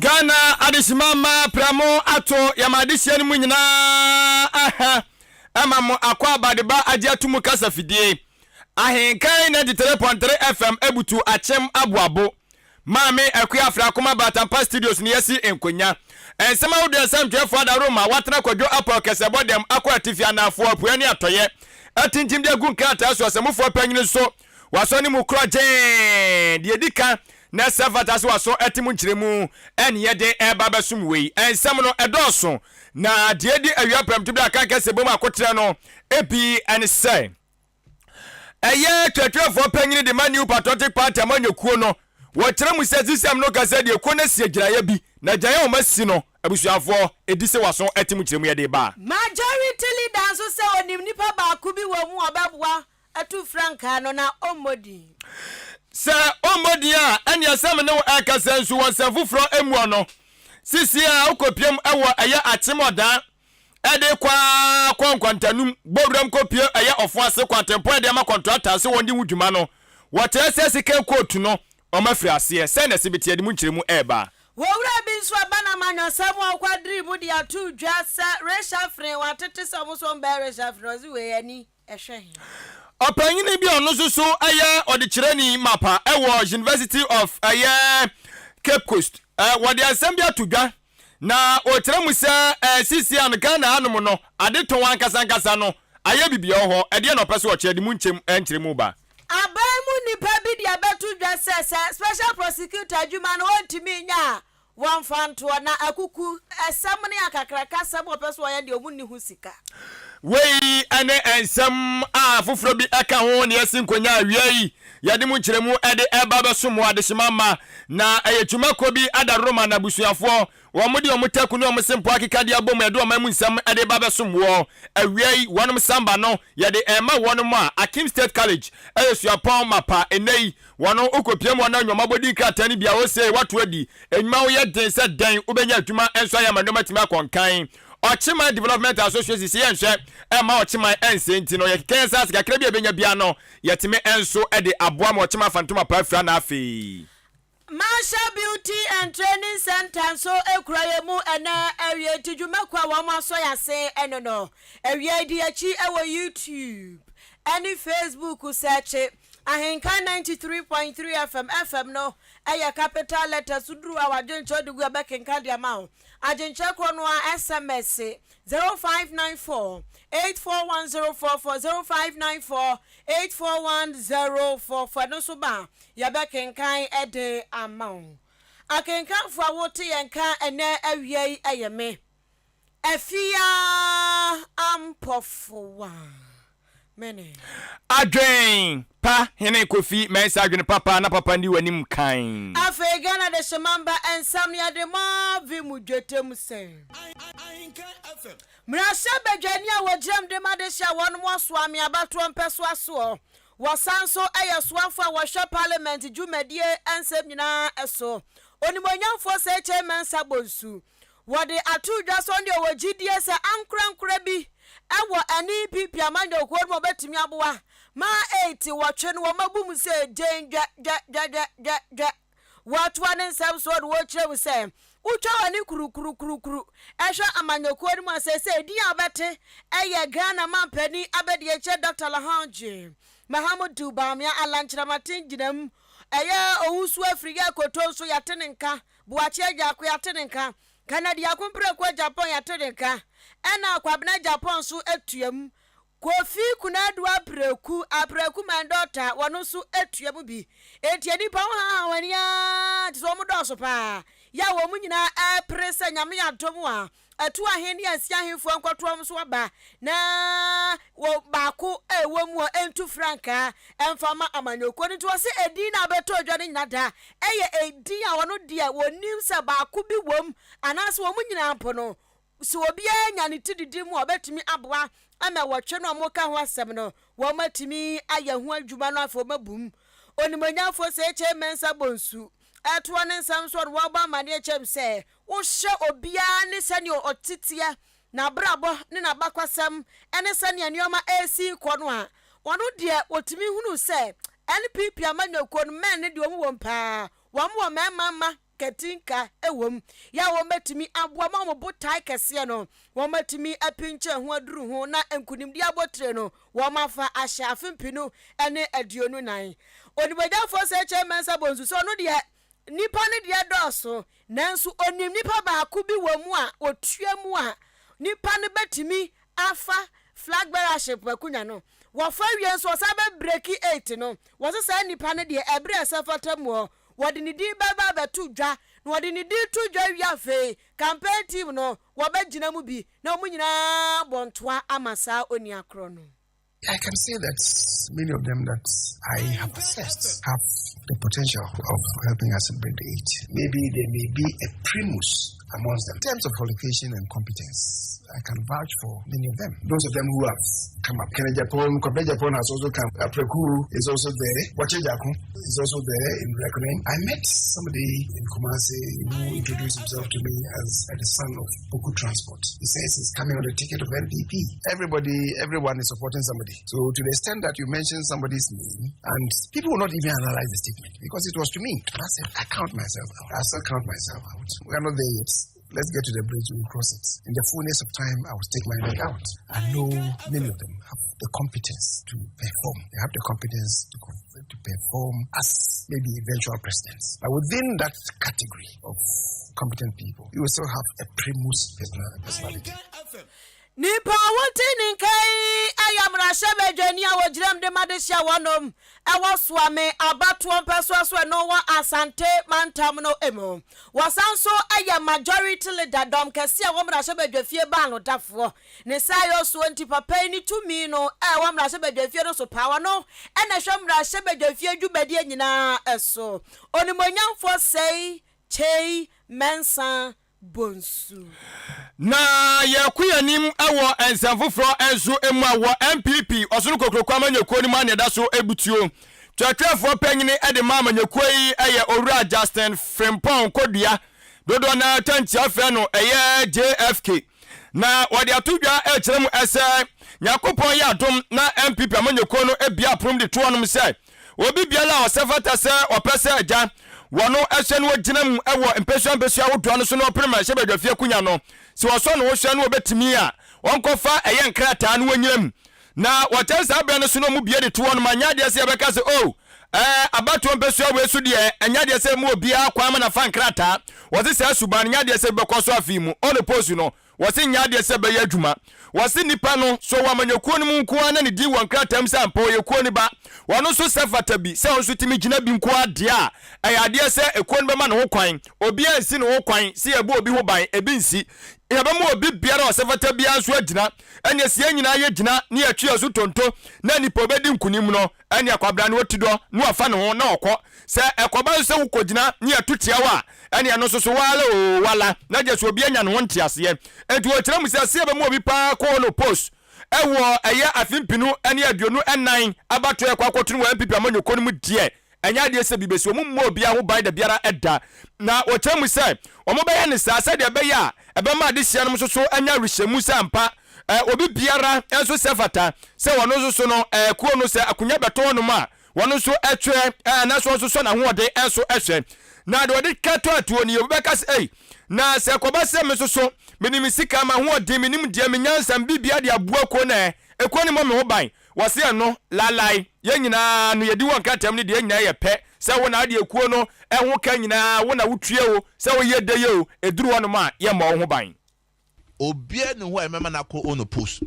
Ghana adehyema mma pramo ato yɛn adehyeɛ no mu nyinaa aha ɛma mo akɔ abadeba agye ato mu kasa fidie. Ahenkan 93.3 FM abutu akyem aboabo. Maame Akua Afrakoma Batampa Studios ne yɛasi nkonya. Nsɛm ahodoɔ nsɛmtwerɛfoɔ adaworoma watena Kwadwo Apaw Kɛsɛbɔ dɛm akɔ atifi, anaafoɔ, apueɛ ne atɔeɛ atintim de agu nkrataa so. Ɔsɛmfoɔ panyin nso wasɔ ne mu korɔgyee. Deɛ ɛdi ka na ɛsɛ fata sɛ wasɔ te mu nkyerɛmu ɛne yɛde ɛreba abɛsom wei. Nsɛm no ɛdɔɔso na deɛ ɛdi awia prɛmtoberɛ a kan kɛsɛ bom akoterɛ no bi ne sɛ, Ɛyɛ twerɛtwerɛfoɔ panyin de ma New Patriotic Party amanyɔkuo no. Wɔkyerɛ mu sɛ CCM no ka sɛ deɛ kuo no asi agyinaeɛ bi, na agyinaeɛ a wɔasi no, abusuafoɔ, ɛdi sɛ wɔaso ate mu kyerɛ mu yɛde reba. Majority Leader nso sɛ ɔnim nipa baako bi wɔ mu a ɔbɛboa atu frankaa no na ɔmmɔ din. Sɛ ɔmmɔ din a, ɛnneɛ sɛ me ne wo ɛrekasa nso wɔ nsɛm foforɔ mu no, sisi a wokɔpiam wɔ ɛyɛ Akyem Ɔdaa de kɔ ara kɔ nkwantanum, bɔ wuram kɔpue ɛyɛ ɔfo ase kwantempɔn a yɛde ama kɔntrata sɛ wɔndi ho dwuma no. Wɔkyerɛ sɛ sika kootu no, wɔafiri aseɛ. Sɛn na ɛsi teɛ de mu nkyerɛmu reba? Owura bi nso aba n'amanyɔsɛm a ɔkwadiri mu de ato dwa sɛ reshuffling, wɔatete sɛ wɔn nso wɔbɛyɛ reshuffling, ɔse wei ani ɛhwɛ he? Ɔpanyin bi a ɔno nso so yɛ ɔdekyerɛni mapa wɔ University of ɛyɛ Cape Coast, wɔde asɛm bi ato dwa Na ɔkyerɛ mu sɛ ɛɛ seesei a no Ghana hanom no ade tɔn ankasa ankasa no ayɛ biribi wɔ hɔ, ɛdeɛn na ɔpɛ sɛ ɔkyerɛ de mu nkyɛm nkyerɛmu ba? Aban mu nnipa bi de abɛto dwa sɛ sɛ Special Prosecutor adwuma no wɔntumi nyɛ a wɔmfa ntoɔ, na akuku sɛm ne akakraka sɛm a wɔpɛ sɛ wɔyɛ deɛ wɔnni ho sika. Wei ne nsɛm a afoforɔ bi ka ho na yɛasi nkonya awia yi yɛde mu nkyerɛmu de reba abɛsom mo adehyema mma. Na ɛyɛ twumakuo bi adaworoma na abusuafoɔ wɔn de wɔn taku ne wɔn sempoa akeka de abom ɛde ɔman mu nsɛm de reba abɛsom woɔ awia yi. Wɔnom samba no yɛde rema wɔnom a Akim State College ɛyɛ suapɔn mapa ɛnnɛ yi wɔn wokɔpia mu wɔn anwoma bɔdi nkrataa no bi a ose wato adi nnwuma ho yɛ den sɛ dɛn wobɛnya adwuma nso ayɛ ama nneɛma atumi akɔ nkan. Ɔkyeman Development Association sɛ yɛnhwɛ mma Ɔkyeman ɛnsɛe nti no yɛkeka yɛn nsa ase kakra bi a yɛbɛnya biara no yɛtumi nso de aboa ma Ɔkyeman afa ntoma pa afira na afei. Marshall Beauty and Training Centre nso kura yɛn mu ɛnnɛ awiei nti dwumakuo a wɔn asɔ yɛn ase ɛno no. Awiei di akyi wɔ YouTube ɛne Facebook sɛɛkye Ahenkan 93.3 FM, FM no yɛ capital letters woduru a w'adwenkyerɛ de gu a ɛbɛkenkan de ama wo. Adwenkyerɛ korɔ no ara sms 0594 841044 0594 841044 ɛno nso ba a, yɛbɛkenkan de ama wo. Akenkanfoɔ a wote yɛn nka ɛnnɛ awia yi yɛ me, Afia Ampɔfowa. Mene. Adwen pa hene Kofi Mensah adwene papa na papa ndi w'anim kan. Afei Ghana dehyema mba nsɛm no yɛde mɔ vi mu dwetɛ mu sɛ. Mmarahyɛ badwani a wɔgyinam de ma dehye a wɔnom asoa me abatoɔ mpɛsoa soɔ. Wɔsan nso yɛ soafo a wɔhwɛ parliament dwumadie nsɛm nyinaa so. Onimuonyamfoɔ Sir Kyei Mensah Bonsu. Wɔde ato dwa sɛ ɔno deɛ ɔwɔ gyidie sɛ ankorankorɛ bi wɔ NPP amanyɔkuo no mu a wɔbɛtumi aboa ma 8 wɔtwe no wɔabu mu sɛ gyen dwɛ dwɛ dwɛ dwɛ dwɛ dwɛ. Wɔatoa ne nsɛm soɔ na wɔrekyerɛ mu sɛ wotwa w'ani kurukurukurukuru hwɛ amanyɔkuo no mu a seesei din a wobɛte yɛ Ghana mampanin abadiakyire Dɔkta Alhaji Mahamudu Bawumia Allan Kyerematen gyina mu ɛyɛ Owusu Afriyie Akoto nso yɛate ne nka Boakye Agyarko yɛate ne nka, Kennedy Akompreko Agyapong yɛate ne nka, ɛna Kwabena Agyapong nso atua mu. Kofi Konadu Apreku, Apreku my daughter, wɔno nso atua mu bi. Enti nnipa ho haha wɔn ani ara te sɛ wɔn dɔɔso paa. Yɛ a wɔn nyinaa ɛrepere sɛ Nyame adom a, Atu ahe ne asi ahefoɔ nkɔtoɔ nso aba, na wɔ baako a ɛwɔ mu a ɛntu frankaa ɛmfa ma amanyɔkuo no. Nti wɔse edin no a bɛtɔ dwa no nyina da ɛyɛ edin a wɔno deɛ wɔnim sɛ baako bi wom anaasɛ wɔn nyinaa mpo no sɛ obiara nya ne ti didi mu a ɔbɛtumi aboa ama wɔtwe no a wɔka ho asɛm no wɔatumi ayɛ ho adwuma no afei wɔabum. Onimuonyamfoɔ Sekyei Mensah Bonsu ɛtoɔ ne nsɛm so no wɔbɔ amaneɛ kyɛm sɛ Wohwɛ obiara ne sɛnea ɔte teɛ, n'abrabɔ ne n'abakwasɛm ne sɛnea nneɛma resi rekɔ no a, ɔno deɛ ɔtumi hunu sɛ NPP amanyɔkuo no men no deɛ wɔn wɔ mu paa. Wɔn wɔ mmarima mma. katinka wom yɛ a wɔbɛtumi aboa ma wɔn botae kɛseɛ no wɔatumi apinkyɛn ho aduru ho na nkunimdie abotire no wɔafa ahyɛ afe 2024. Onimuonyamfoɔ Seikyei Mensah Bonsu sɛ ɔno deɛ nnipa no deɛ dɔɔso nanso ɔnim nipa baako bi wɔ mu a ɔtua mu a nipa no bɛtumi afa flag bearership akunya no. Wɔfa wie nso ɔsan bɛ breki eight no. Wɔse saa nipa no deɛ ɛberɛ a ɛsɛ fata muɔ wɔde ne din bɛba abɛto dwa na wɔde ne din to dwa wie afei campaign team no wɔbɛgyina mu bi na wɔn nyinaa abɔ ntoa ama saa onua korɔ no. I can say that many of them that I have assessed have the potential of helping us break the eight. Maybe there may be a primus amongst them. In terms of qualification and competence, I can vouch for many of them. Those of them who have come up. Kennedy Agyapong, Kwabena Agyapong has also come. Apraku is also there. Boakye Agyarko is also there in reckoning. I met somebody in Kumasi who introduced himself to me as the son of Poku Transport. He says he's coming on the ticket of NPP. Everybody, everyone is supporting somebody. So to the extent that you mention somebody's name, and people will not even analyze the statement because it was to me. I said, I count myself out. I still count myself out. We are not there yet. Let's get to the bridge, we'll cross it. In the fullness of time, I will take my neck out. I know many of them have the competence to perform. They have the competence to, to perform as maybe eventual presidents. But within that category of competent people, you will still have a primus personality. Nipa a wɔte ne nka yi yɛ mmarahyɛbadwani a wɔgyina mu de ma de hyɛ wɔnom wɔ Suame abatoɔ mpɛsoa so ɛno wɔ Asante mantam no mu. Wɔsan nso yɛ Majority Leader, dɔm kɛseɛ a ɛwɔ mmarahyɛbadwafie baanodafoɔ. Ne saayɔ soɔ nti papa yi ne tumi no ɛwɔ mmarahyɛbadwafie no so paa. Ɔno na ɛhwɛ mmarahyɛbadwafie dwumadie nyinaa so. Onimuonyamfoɔ Sɛi Kyei Mensah Bonsu. Na yɛkɔ yɛn anim wɔ nsɛm foforɔ nso mu a wɔ NPP Ɔsono Kokroko amanyɔkuo no mu a na ɛda so butuo. Kyerɛkyerɛfoɔ panyini de ma amanyɔkuo yi yɛ Owura Justin Frimpong Kodua, dodoɔ no ara twa nkyia frɛ no ɛyɛ JFK. Na wɔde ato dwa rekyerɛ mu sɛ Nyankopɔn yɛ adom na NPP amanyɔkuo no bia aponom de to hɔnom sɛ Obi biara a ɔsɛ fata sɛ ɔpɛ sɛ Agya wɔ no hyɛ no ogyina mu wɔ mpesua mpesua ahodoɔ no so na ɔpere ma ɛhyɛ badwafie akonya no, sɛ ɔsɔ ne ho hwɛ na ɔbɛtumi a, ɔnkɔfa ɛyɛ nkrataa na ɔnyina mu. Na wɔkyɛn saa berɛ no so na wɔbue de to hɔ nom a, ɛnyɛ adeɛ sɛ yɛbɛka sɛ, Oh, ɛɛ, abatoɔ mpesua wei so deɛ, ɛnyɛ adeɛ sɛ ɛma obiara kwan ma no afa nkrataa. Wɔse saa suban no, ɛnyɛ adeɛ sɛ ebi bɛkɔ so afe yi mu. Ɔno no. Wɔse nyɛ adeɛ sɛ ɛbɛyɛ adwuma. Wɔse nipa no, sɛ ɔwɔ amanyɔkuo no mu nko ara na ne din wɔ nkrataa mu sɛ ampa ɔyɛ kuo no ba, ɔno nso sɛ fata bi sɛ ɔno nso tumi gyina bi nko ara deɛ a, ɛyɛ adeɛ sɛ ekuo no bɛma ne ho kwan. Obiara nsi ne ho kwan sɛ yɛbɔ obi ho ban, ebi nsi. Yɛbɛma obi biara a ɔsɛ fata biara nso agyina. Ɛnneɛ sɛ yɛn nyinaa yɛgyina na yɛtwe yɛn so tonto na nipa a ɔbɛdi nkunim no, Ɛnneɛ kwabena no ɔti dɔ na wafa ne ho na ɔkɔ. Sɛ ɛkɔba nso sɛ wokɔgyina ne yɛto tia wo a, ɛnneɛ ɛno nso so wala oo wala, na gyesɛ obi anya ne ho nteaseɛ. Enti wɔkyerɛ mu sɛ, sɛ yɛbɛma obi paa kɔ no post wɔ ɛyɛ afe 2024 abatoɔ a ɛkɔ akɔto no wɔ NPP amanyɔkuo no mu deɛ, ɛnyɛ adeɛ sɛ bi bɛsi. Wɔmmɔ obiara ho ban dabiara da. Na wɔkyerɛ mu sɛ, wɔbɛyɛ no saa sɛdeɛ ɛbɛyɛ a ɛbɛma adehyeɛ nom nso so anya awerehyɛmu sɛ ampa obi biara nso sɛ fata sɛ ɔno nso so no kuo no sɛ akonya bɛtɔ hɔnom a wɔn nso twerɛ anaasɛ wɔn nso sɔ n'ahoɔden nso hwɛ. Na deɛ ɔde ka tɔ atuo no yɛ obi bɛka sɛ ei na sɛ ɛkɔba sɛ me nso so mede me sika, m'ahoɔden, me nimdeɛ, me nyansa, me biribiara de aboa kuo no ɛ, ekuo no mmɔ me ho ban. Wɔse ɛno, laalae, yɛn nyinaa no yɛdi wɔ nkrataa mu no deɛ yɛn nyinaa yɛ pɛ, sɛ wo na wode ekuo no ho ka nyinaa wo na wotua o, sɛ woyɛ dɛ yɛ o, ɛduru hɔnom a yɛmmɔ wo ho ban. Obiara nni hɔ a yɛbɛma no akɔ ono post.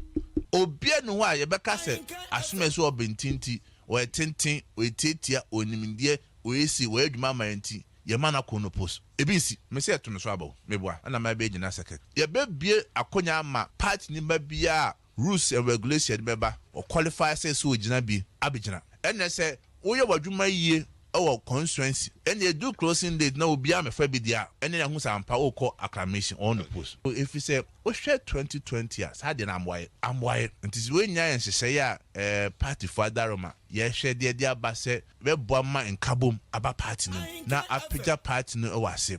Obiara nni hɔ a yɛbɛka sɛ asomasi ɔbenten nti, ɔyɛ tenten, ɔyɛ tiatia, ɔwɔ nimdeɛ, ɔyɛ sei, wayɛ adwuma ama yɛn nti, yɛma no akɔ ono post. Ebi nsi. Mese yɛto no so aba o. Meboa. Ɛna mabɛgyina sɛ kɛkɛ. Yɛbɛbue akonya ama party ni ba biara a Rules and regulation de bɛba, wɔ qualify sɛ sɛ ogyina bi abegyina. Ɛnɛ sɛ woyɛ w'adwuma yie wɔ constituency ɛna ɛduru closing date na obiara mmɛfa bi deɛ a, ɛnɛ yɛahu sɛ ampa wokɔ acclamation on the post. Ɛfiri sɛ wohwɛ 2020 a, saa adeɛ no ammoa yɛ. Ammoa yɛ. Nti sɛ wei nyinaa yɛ nhyehyɛeɛ a ɛɛ party foɔ adaroma, yɛhwɛ deɛ ɛde aba sɛ ɛbɛboa ma nkabom aba party no mu na apagya party no wɔ ase.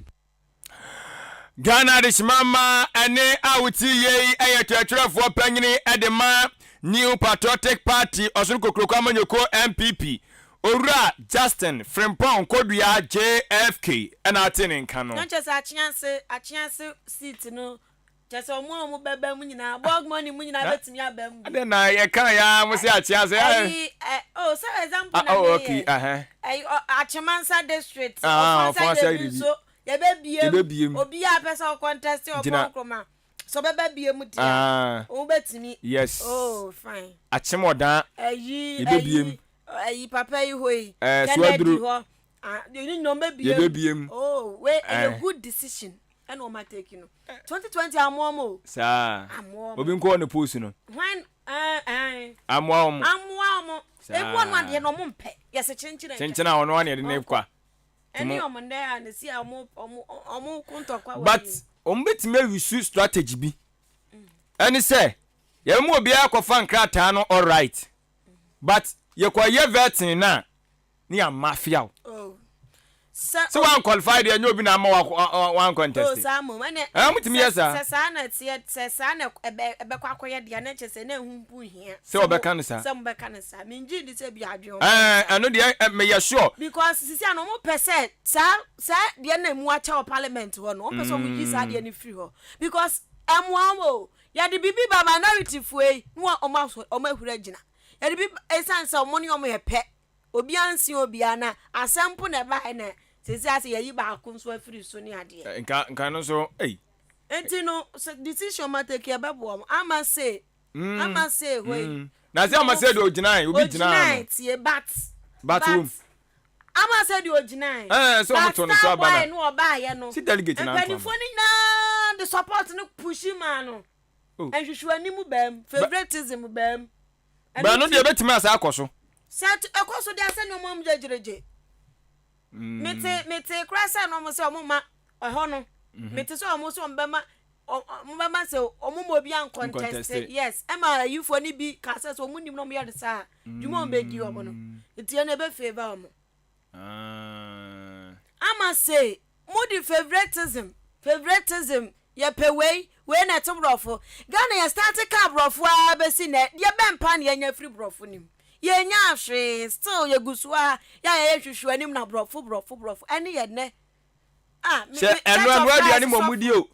Ghana Adehyema mma ɛne a wotie yei yɛ twerɛtwerɛfoɔ panyini de ma New Patriotic Party Ɔsoro Kokuroko Amanyɔkuo NPP. Owura Justin Frimpong Kodua JFK na ate ne nka no. Na kyerɛ sɛ Akyease, Akyease seat no, kyerɛ sɛ wɔn a wɔn bɛba mu nyinaa, Bog money mu nyinaa bɛtumi aba mu bi. Adɛn na yɛka yɛ ara mo se Akyease. Ɛyi, ɛ, oh, sɛ example na oh, meyɛ. okay, uh-huh. Ɛyi, ɔ, Akyemansa district, Ah, Ɔfɔnsa Ɔfɔnsa Yɛbi Yɛbi. nso, yɛbɛbie mu. Yɛbɛbie mu. Obiara pɛ sɛ ɔkɔntɛste Ɔpɔn Gyina. Nkrumah, sɛ ɔbɛba bie mu deɛ a, Ah. wɔn bɛtumi. Yes. Oh, fine. Akyem Ɔdaa, Ɛyi, yɛbɛbie mu. ɛyi, Ayi papa yi hɔ yi. Ɛɛ Kennedy Suaduro. hɔ. Ah, ne nyinaa wɔn bɛbie mu. Yɛbɛbie mu. Oh, wei ɛyɛ Ɛɛ. good decision ɛna wɔn atake no. 2020 amoa wɔn o. Saa. Amoa wɔn. Obi nkɔ ne post no. Hwan ɛɛ ɛɛ. Amoa wɔn. Amoa wɔn. Saa. Ebu wɔn adeɛ na wɔn mpɛ. Yɛsɛ kyenkyen. Kyenkyen a ɔno ara na yɛde ne kɔ a. Ɛne wɔn ndɛ a ne si a wɔn wɔn wɔn ko ntɔkwa wɔ But yi. wɔn bɛtumi awisu strategy bi. Ɛne sɛ yɛbɛma obiara akɔfa nkrataa no alright. But yɛkɔ yɛ vetting no a ne yɛ mafia wo. Oh. Sɛ Sɛ wan qualify deɛ ɛnyɛ obi na ama wa wan contest. Oh saa mmom ɛnɛ. Ɛɛ wɔn tumi yɛ saa. Sɛ saa na ɛteɛ sɛ saa na ɛbɛ ɛbɛkɔ akɔyɛ deɛ na kyerɛ sɛ na ɛho mpo nhia. Sɛ wɔbɛka no saa. Sɛ mo bɛka no saa mengye ndi sɛ bi adwene wɔn. Ɛɛ ɛno deɛ meyɛ sure. Because sisi ano wɔn pɛ sɛ saa saa deɛ na emu akyɛ wɔ parliament hɔ no wɔn pɛ sɛ wɔn yi saa deɛ no firi hɔ because ɛmoa wɔn o. Yɛde biribi ba minority foɔ yi na wɔn asɔ wɔn ahuri agyina. Yɛde bi ba esiane sɛ wɔn ne wɔn yɛ pɛ, obiara nsen obiara na asɛm mpo na ɛbaeɛ na seesei asɛ yɛayi baako nso afiri so ne adeɛ. Nka nka no nso ei. Nti no sɛ decision ma take ɛbɛboa wɔn. Ama se ama se hɔ yi. Na sɛ ama se deɛ ogyinae obi gyinaa no. Ogyinae tie but but wom. Ama sɛ deɛ ogyinae. Ɛɛ sɛ wɔn to no so aba na. But star boy no ɔbaayɛ no. Si delegate na nto ama. Mpanimfoɔ no nyinaa de support no pushi maa no. Oh. Nhwehwɛanim baam, favoritism baam. Bɛn no deɛ ebetumi asa akɔ so. Sɛ ɛkɔ so deɛ sɛ nneɛma mu gyegyegye. Mete mete koraa sɛ na wɔn sɛ wɔn ma ɛhɔ no. Mete sɛ wɔn sɛ wɔn bɛma wɔn bɛma sɛ wɔn ma obi anconteste. Yes, ɛma ayifoɔ no bi ka sɛ sɛ wɔn nim na wɔn yɛ no saa. Dwuma wɔn bɛdi wɔn no. Nti ɛno ɛbɛ favour wɔn. Ama se mo de favouritism favouritism yɛpɛ wei wei na ɛte borɔfo. Ghana yɛ starte kaa borɔfo ara bɛsi nnɛ deɛ bɛn paa na yɛanya afiri borɔfo no mu? Yɛnyaa hwee still yɛgu so ara yɛ a yɛyɛ hwehwɛ anim na borɔfo borɔfo borɔfo ɛne yɛ nnɛ. Ah me Sɛ me ɛno Church of ɛnoa aduane Christ ma ɔmo sɔfo di o.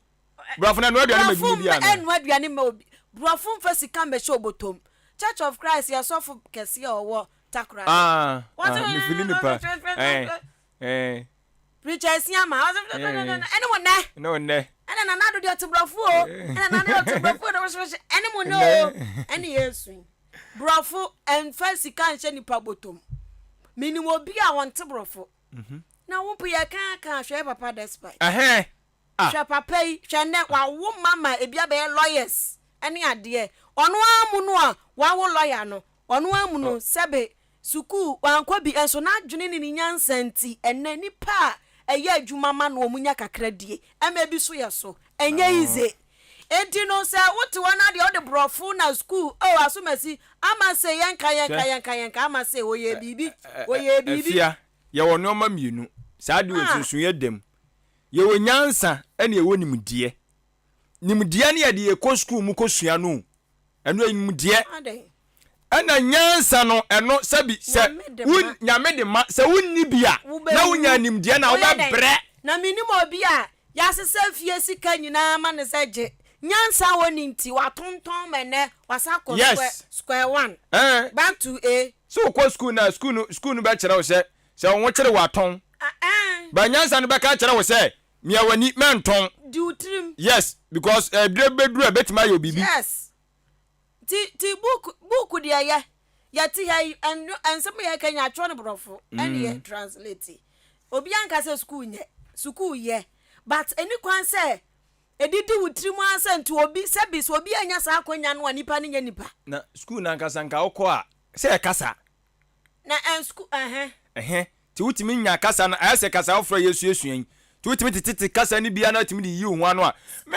Borɔfo no ɛnoa aduane ma Borɔfo ebinom di anaa? ɛnoa aduane ma obi borɔfo mfa sika mmɛhyɛ obotom. Church of Christ yɛ sɔfo kɛseɛ a ɔwɔ Takoradi. Ah, ah, me fili nipa. Eh, eh. Preacher Asiama, ɔsɛ ɛne mo nɛ. Ɛne wo nɛ. Ɛna Nana Addo deɛ ɔte borɔfo o. Ɛna Nana deɛ ɔte borɔfo o. Ɛne mo nɛ o. Ɛne Yesu yi. Borɔfo ɛnfa sika nhyɛ nipa bɔtɔm. Menim obi a ɔnte borɔfo. Na wo mpo yɛ kan kan hwɛ papa despite. Ɛhɛn. Ah. Hwɛ papa yi, hwɛ nnɛ wawo mma ma ebi abɛyɛ lawyers ɛne adeɛ. Ɔno ara mu no a wawo lawyer no, ɔno ara mu no sɛbe sukuu wankɔ bi nso n'adwene ne ne nyansa nti ɛnnɛ nnipa a ɛyɛ adwuma ma no wɔn nya kakra die ɛma ebi so yɛ so. Ɛnyɛ easy. Enti no sɛ wote hɔ na deɛ wode borɔfo na sukuu oh asomasi ama sei yɛnka yɛnka yɛnka yɛnka ama sei ɔyɛɛ biribi ɔyɛɛ biribi. Afia, yɛwɔ nnoɔma mmienu, saa deɛ nsunsuiɛ da mu. Yɛwɔ nyansa ɛna yɛwɔ nimdeɛ. Nimdeɛ no yɛde yɛkɔ sukuu mu kɔsua no o. Ɛno yɛ nimdeɛ. Ɛna nyansa no ɛno sɛbi sɛ wo Nyame de ma sɛ wonni bi a na wonya nimdeɛ na wobɛbrɛ. Na menim obi a yɛasesa fie sika nyinaa ma no sɛ gye nyansa a ɔnni nti watontɔn ma ɛnɛ wasan akɔ square square one back to A. Sɛ wokɔ sukuu no a sukuu no sukuu no bɛkyerɛ wo sɛ sɛ wo ho kyere wo atɔn. But nyansa no bɛka akyerɛ wo sɛ mia w'ani mɛntɔn. Di wo tirim. Yes because ɛberɛ bi bɛduru a ɛbɛtumi ayɛ wo biribi. Yes Nti nti book book deɛ yɛ yɛte ha yi ɛno nsɛm yɛ ka nyinaa atwerɛ no borɔfo ɛne yɛ translate. Obiara nka sɛ sukuu nyɛ sukuu yɛ but ɛni kwan sɛ ɛdidi wo tirim ara sɛ nti obi sɛbi sɛ obi anya saa akwanya no a nipa no nyɛ nipa. Na sukuu no ankasa nka wokɔ a sɛ ɛkasa. Na ɛn sukuu ɛhɛ. Ɛhɛ Nti wotumi nya kasa no, ayɛ sɛ kasa foforɔ a yɛsuasua yi. Nti wotumi tetete kasa no bi a na wotumi de yi wo ho ano a, me,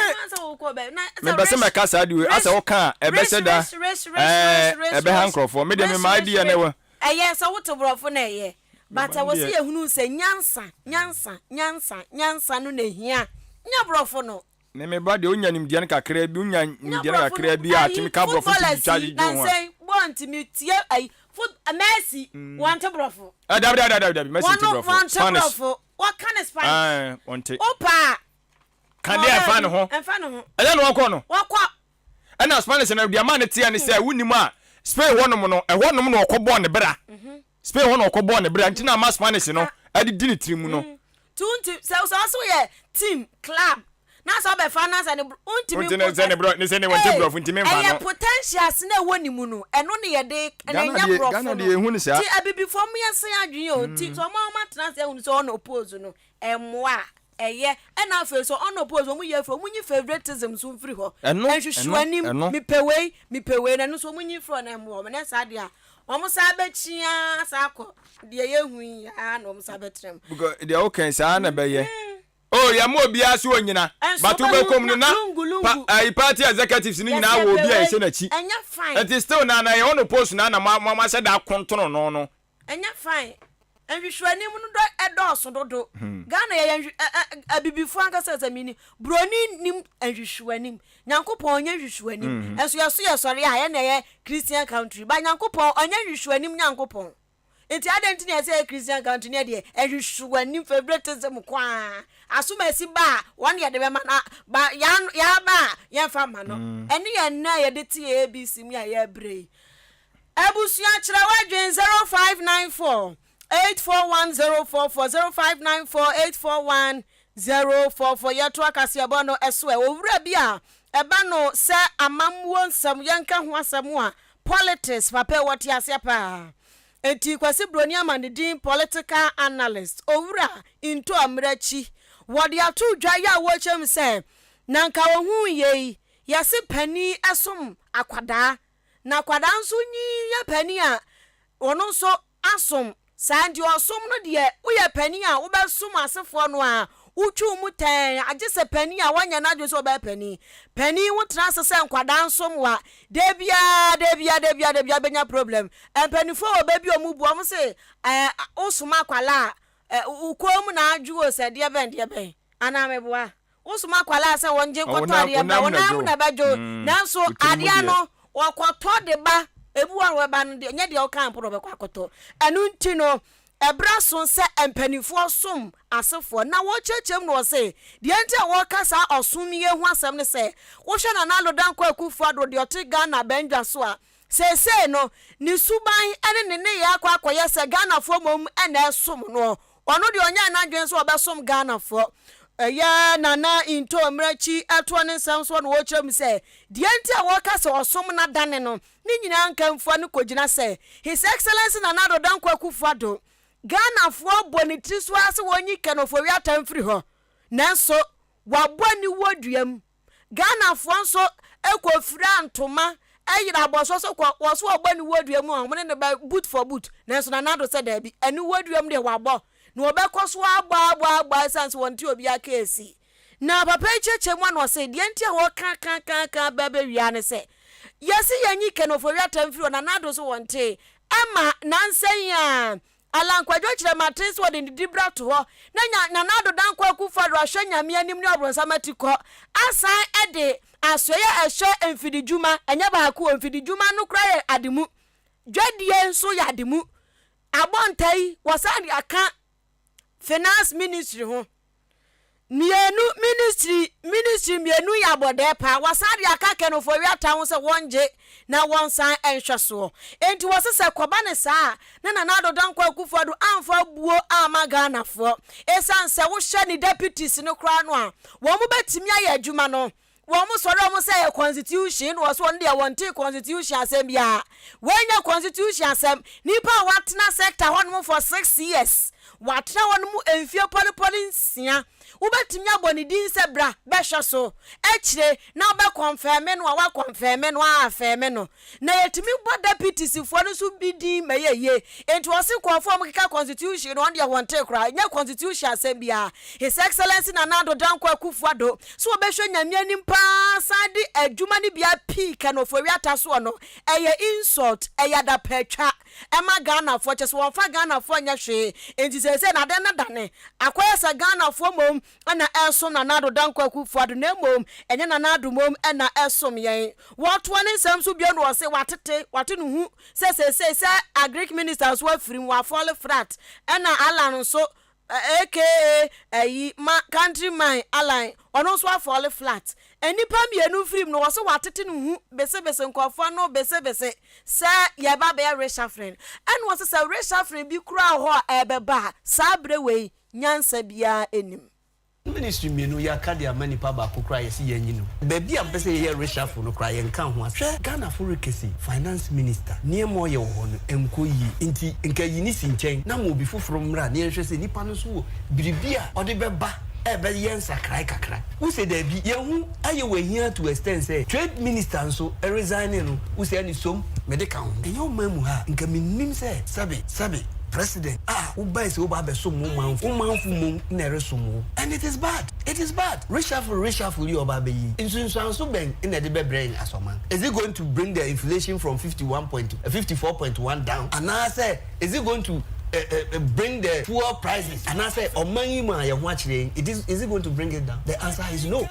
mempɛ sɛ mɛka saa deɛ wei, asɛ woka a, ɛbɛhyɛ da, ɛɛ, ɛbɛha nkurɔfoɔ. Me deɛ me idea na ɛwɔ. Ɛyɛ sɛ wote borɔfo na ɛyɛ, but ɛwɔ sɛ yɛhunu sɛ nyansa, nyansa, nyansa, nyansa no na ɛhia, nyɛ borɔfo no. Me me ba deɛ onya nimdeɛ no kakraa bi, onya Nya nimdeɛ no borɔfo kakraa no bi a, ayi tumi ka borɔfo footballers tumi twa yi gyegye ho a. nansɛn bɔɔl nti me tie ayi. Foot Messi wɔnte borɔfo. Eh, dabi dabi dabi dabi Messi nte Wɔn borɔfo. wɔnte Spanish. borɔfo. Wɔka ne Spanish. Ɛɛ wɔnte. Wopa a. Ka deɛ ɛmfa ne ho. Ɛmfa ne ho. Ɛnyɛ na wɔkɔ no. Wɔkɔ. Ɛna Spanish no deɛ maa ne teɛ ne sɛ wonim a Spain hɔnom no ɛhɔnom na ɔkɔbɔɔ ne bra. Spain hɔ na ɔkɔbɔɔ ne bra nti na ama Spanish no ɛde di ne tiri mu no. Nti wonti sɛ sɛ ɔso yɛ team club na sɛ ɔbɛfa na sɛ ne wontumi Wonti ne sɛ ne borɔ ne sɛ ne wɔnte borɔfo nti memfa no. Ɛyɛ potentials na ɛwɔ ne mu no ɛno ne yɛde na Ghana ɛnyɛ deɛ borɔfo Ghana no deɛ yɛhu ne saa. Nti abibifoɔ mo yɛnsen adwene o nti sɛ ɔmo a ɔmo atena ase ahunu sɛ ɔna oppose no ɛmmoa a ɛyɛ ɛna afei so ɔna oppose ɔmo yi afiri ɔmo nyi favouritism nso mfiri hɔ Ɛno ɛnhwehwɛ ɛno anim ɛno. mepɛ wei mepɛ wei na ɛno nso ɔmo nyi mfiri hɔ na ɛmmoa ɔmo na saa deɛ a Wɔn san bɛkyi ara san akɔ deɛ yɛhu yi ara na wɔn san bɛtena mu. Because deɛ woka yi saa na ɛbɛyɛ. Oh yɛma obiara so onyina Ɛnso but wobɛhu wobɛkɔ mu no na na lungu pa lungu. ayi party executives no Yɛsi nyinaa wɔ yɛpɛ obi a wei. ɛhyɛ n'akyi. Ɛnyɛ fine. Nti still na na yɛwɔ no post na na mo mo ahyɛ da akontono no no. Ɛnyɛ fine. Nhwehwɛanim no dɔ ɛdɔɔso dodo. Ghana yɛyɛ nhwe ɛ ɛ abibifoɔ ankasa sɛ menni broni nnim nhwehwɛanim. Nyankopɔn ɔnyɛ nhwehwɛanim. Ɛnso yɛso yɛsɔre a yɛn na ɛyɛ Christian country. But Nyankopɔn ɔnyɛ nhwehwɛanim Nyankopɔn. Nti adɛn nti na yɛsɛ yɛ Christian country ne yɛdeɛ nhwehwɛanim favoritism nko ara. Asomasi ba a wɔn yɛde bɛma no ba yɛn yɛaba a yɛmfa mma no. Ɛne yɛn nnɛ a yɛde te ABC mu a yɛrebrɛ yi. Abusua kyerɛ w'adwen 0594 841 044 0594 841 044 Yɛtoa kaseɛbɔ no so ɛ. Owura bi a ɛba no sɛ amammuo nsɛm yɛnka ho asɛm a, politics, papa yi ɔte aseɛ paa. Enti Kwasi Broni ama ne din political analyst. Owura Nto Amerɛkyi, wɔde ato dwa yɛ a wɔrekyerɛ mu sɛ na nka ɔhuu yei, yɛse panin som akwadaa Na akwadaa nso nyin yɛ panin a, ɔno nso asom. Saa nti ɔsom no deɛ, woyɛ panin a, wobɛsom asefoɔ no ara, wotwi wo mu tɛnn, agye sɛ panin a wanyɛ n'adwene sɛ ɔbɛyɛ panin. Panin, wotena ase sɛ nkwadaa nsom wo a, da biara, da biara, da biara, da biara bɛnya problem. Mpanimfoɔ wɔ bɛ bi a wɔbu, wɔn se, ɛɛ, wosoma akwadaa a, ɛ, wo kɔn mu na adwo o, sɛ deɛ bɛn, deɛ bɛn. Anaa meboa? Wosoma akwadaa sɛ wɔngye nkɔtɔ adeɛ ba, wo nan mu na ɛbɛdwo. Nanso adeɛ no, wɔkɔtɔ de ba. Ebi wɔ hɔ a wɔbɛba no deɛ, ɛnyɛ deɛ wokaa mpo na wɔbɛkɔ akɔtɔ. Ɛno nti no, ɛberɛ aso sɛ mpanimfoɔ som asefoɔ. Na wɔkyerɛkyerɛ mu na wɔse, deɛ nti a wɔreka saa ɔsom yi ho asɛm ne sɛ, wohwɛ Nana Addo Dankwa Akufo-Addo deɛ ɔte Ghana abannwa so a, Seesei no, ne suban ne ne nneyɛe akɔ akɔyɛ sɛ Ghanafoɔ mmom na ɛresom noɔ. Ɔno deɛ ɔnyɛɛ n'adwene sɛ ɔbɛsom Ghanafoɔ. Ɛyɛ Nana Ntoo Mmerɛkyi toɔ ne nsɛm soɔ na ɔrekyerɛ mu sɛ, deɛ nti a wɔreka sɛ ɔsom no adane no, ne nyinaa nkamfua no kɔgyina sɛ, His Excellency Nana Addo Dankwa Akufo-Addo, Ghanafoɔ bɔ ne tiri so ara sɛ wɔnyi Ken Ofori-Atta mfiri hɔ, nanso wabɔ aniwuo dua mu. Ghanafoɔ nso kɔ fira ntoma yere abɔsoɔ so kɔ wɔ so wɔbɔ aniwuo dua mu a wɔn ne no bɛ boot for boot nanso Nana Addo sɛ daabi aniwuo dua mu deɛ wabɔ na wɔbɛkɔ so abɔ abɔ abɔ ɛsiane sɛ wɔnte obiara keesi na papa yi kyerɛkyerɛ mu a na ɔse deɛ nti a wɔka ka ka ka bɛ bɛwia ne sɛ yɛse yɛnyi Ken Ofori-Atta mfiri hɔ Nana Addo so wɔntee ɛma nansa yi a Allan Kwadwo Kyerematen sɛ ɔde ne dibra to hɔ na nya Nana Addo Dankwa Akufo-Addo ahwɛ Nyame anim ne ɔbronsam atikɔ asan de asoɛe a ɛhwɛ mfididwuma, ɛnyɛ baako o, mfididwuma no koraa yɛ ade mu, dwadie nso yɛ ade mu, abɔnta yi wɔsan de aka Finance Ministry ho. Mmienu, Ministry, Ministry mmienu yɛ abɔdɛɛ paa. Wɔasan de aka Ken Ofori-Atta ho sɛ wɔngye na wɔnsan nhwɛ soɔ. Enti wɔse sɛ kɔba no saa a, na Nana Addo Dankwa Akufo-Addo amfa abuo amma Ghanafoɔ. Esiane sɛ wohwɛ ne deputies no koraa no a, wɔn bɛtumi ayɛ adwuma no. Wɔn sɔre wɔn sɛ ɛyɛ constitution na wɔso wɔn deɛ wɔn te constitution asɛm biara. Wei nyɛ constitution asɛm. Nipa a watena sector hɔnom for 6 years, watena hɔnom mfie pɔlepɔle 6, wobɛtumi abɔ ne din sɛ bra bɛhwɛ so akyire na wobɛ confirm no a wa confirm no a affirm no. Na yɛtumi bɔ deputies foɔ no nso bi din ma ɛyɛ yie. Enti wɔse nkurɔfoɔ a wɔkeka constitution no wɔn deɛ wɔnte koraa. Ɛnyɛ constitution asɛm biara. His Excellency Nana Addo Dankwa Akufo-Addo sɛ wɔbɛhwɛ Nyame anim paa san de adwuma no bi apii Ken Ofori-Atta soɔ no, ɛyɛ insult, ɛyɛ adapaatwa ɛma Ghanafoɔ. Kyerɛ sɛ wɔmfa Ghanafoɔ nyɛ hwee. Enti seesei no adeɛ no adane akɔyɛ sɛ Ghanafoɔ mmom. mmom na ɛresom Nana Addo Dankwa Akufo-Addo na mmom ɛnyɛ Nana Addo mmom na ɛresom yɛn. Wɔtoa ne nsɛm so bio na ɔse watete, wate ne hu sɛ seesei sɛ Agric Minister nso afiri mu, wafɔle flat ɛna Allan nso aka ayi ma country man Allan ɔno nso afɔle flat. Nnipa mmienu mfiri mu no wɔse watete ne hu besebese nkurɔfoɔ ano besebese sɛ yɛreba abɛyɛ reshuffling. Ɛna ɔse sɛ reshuffling bi koraa wɔ hɔ a ɛrebɛba a saa berɛ wei nyansa biara nnim. Ministry mmienu yɛaka de ama nipa baako koraa yɛse yɛnyi no. Baabi a mpɛ sɛ yɛyɛ reshuffle no koraa yɛnka ho asɛm. Hwɛ Ghanafo rekese finance minister nneɛma ɔyɛ wɔ hɔ no ɛnkɔ yie nti nka yi no si nkyɛn na ma obi foforo mmra na yɛnhwɛ sɛ nipa no nso wɔ biribi a ɔde bɛba a ɛbɛyɛ nsakrae kakra. Wose daabi yɛn ho ayɛ wɔ ahia to extent sɛ trade minister nso resigne no wose ɛne som mede ka ho. Ɛnyɛ ɔman mu ha a nka mennim sɛ sɛbe sɛbe president a wobae sɛ woba abɛsom wo manfo, wo manfo mmom na ɛresom wo and it is bad, it is bad. Reshuffle reshuffle yi a ɔba abɛyi yi, nsunsuanso bɛn na ɛde bɛbrɛ yɛn as ɔman? Is it going to bring the inflation from 51 point 54.1 down anaasɛ is it going to bring the fuel prices anaasɛ ɔman yi mu a yɛn ho akyerɛ yɛn, it is, is it going to bring it down? The answer is no.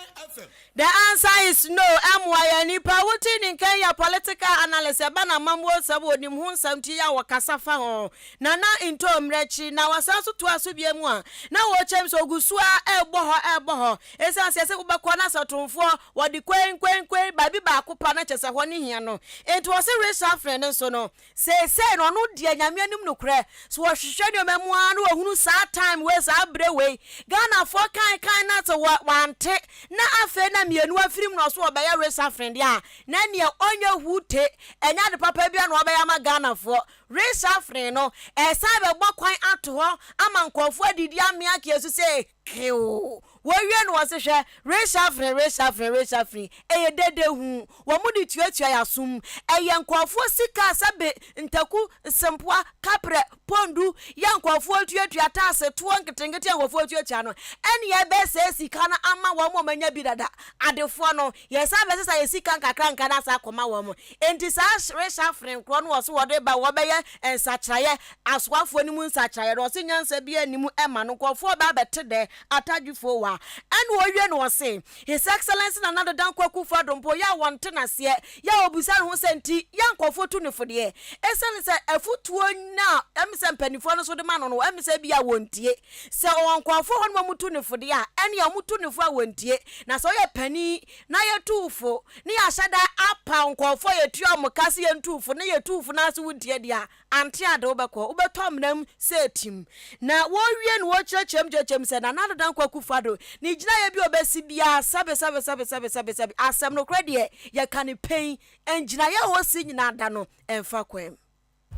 The answer is no, ɛmmoa yɛn. Nipa a wote ne nka yi yɛ political analyst, ɛba n'amammuo nsɛm a ɔnim ho nsɛm nti yɛ a ɔkasa fa ho. Nana Ntoo mmerɛ akyiri na wɔsan nso toa so bio mu a, na wɔkyerɛ mu sɛ ɔgu so ara rebɔ hɔ rebɔ hɔ. Ɛsiane sɛ sɛ wobɛkɔ na sɛ ɔtomfoɔ wɔde kwen kwen kwen baabi baako pa na kyerɛ sɛ hɔ ne hia no. Enti wɔse reshuffling no nso no, Seesei no ɔno deɛ Nyame anim nokorɛ, sɛ wɔhwehwɛ nneɛma mu ara na wɔhunu saa time wei, saa berɛ wei, Ghanafoɔ kan kan na sɛ wɔ wante na afei na mmienu afiri mu na ɔso ɔbɛyɛ reshuffling deɛ a, na neɛ ɔnyɛ hute, ɛnyɛ ade papa biara na ɔbɛyɛ ama Ghanafoɔ. Reshuffling no, ɛsan bɛbɔ kwan ato hɔ ama nkurɔfoɔ adidi amea akeɛ so sɛ kew. Wɔwie no wɔse hwɛ, reshuffling, reshuffling, reshuffling, ɛyɛ dede hu, wɔn de tuatua yɛn asom, ɛyɛ nkurɔfoɔ sika a sɛbe ntaku, nsempoa, kaprɛ, pondu, yɛ nkurɔfoɔ tuatua, taase, toɔ nketenkete a nkurɔfoɔ tuatua no, ɛne yɛbɛsɛe sika no ama wɔn a wɔanya bi dada, adefoɔ no, yɛsan bɛsesa yɛn sika nkakrankra no asan akɔma wɔn. Enti saa reshuffling korɔ no wɔse wɔde ba, wɔbɛyɛ nsakyeraeɛ, asoafoɔ no mu nsakyeraeɛ no, wɔse nyansa biara nni mu ɛma no, nkurɔfoɔ bɛ abɛte dɛ, Atadwefoɔ wa. Ɛna ɔwie no ɔse, His Excellency Nana Addo Dankwa Akufo Addo mpo yɛ a wɔnte n'aseɛ, yɛ a ɔbisa ne ho sɛ nti yɛ a nkurɔfoɔ tu no fo deɛ, ɛsiane sɛ afutuo no a ɛme sɛ mpaninfoɔ no nso de ma no no ɛme sɛ ebia wɔntie. Sɛ ɔwɔ nkurɔfoɔ hɔ nom a wɔtu no fo deɛ a, ɛneɛ wɔtu no fo a wɔntie. Na sɛ ɔyɛ panin na yɛtu wo fo na yɛahyɛ da apaw nkurɔfoɔ a yɛtua wɔn ka sɛ yɛntu wo fo na yɛtu wo fo na sɛ wontie deɛ a, Ante ade wobɛkɔ, wobɛtɔ amena mu sɛ tim. Na wɔwie no wɔkyerɛkyerɛ mu kyerɛkyerɛ mu sɛ Nana Addo Dankwa Akufo Addo ne gyinaeɛ bi a ɔbɛsi biara sɛbe sɛbe sɛbe sɛbe sɛbe sɛbe asɛm nokorɛ deɛ yɛka no pɛn ngyinaeɛ a ɔsi nyinaa da no ɛmfa kwan mu.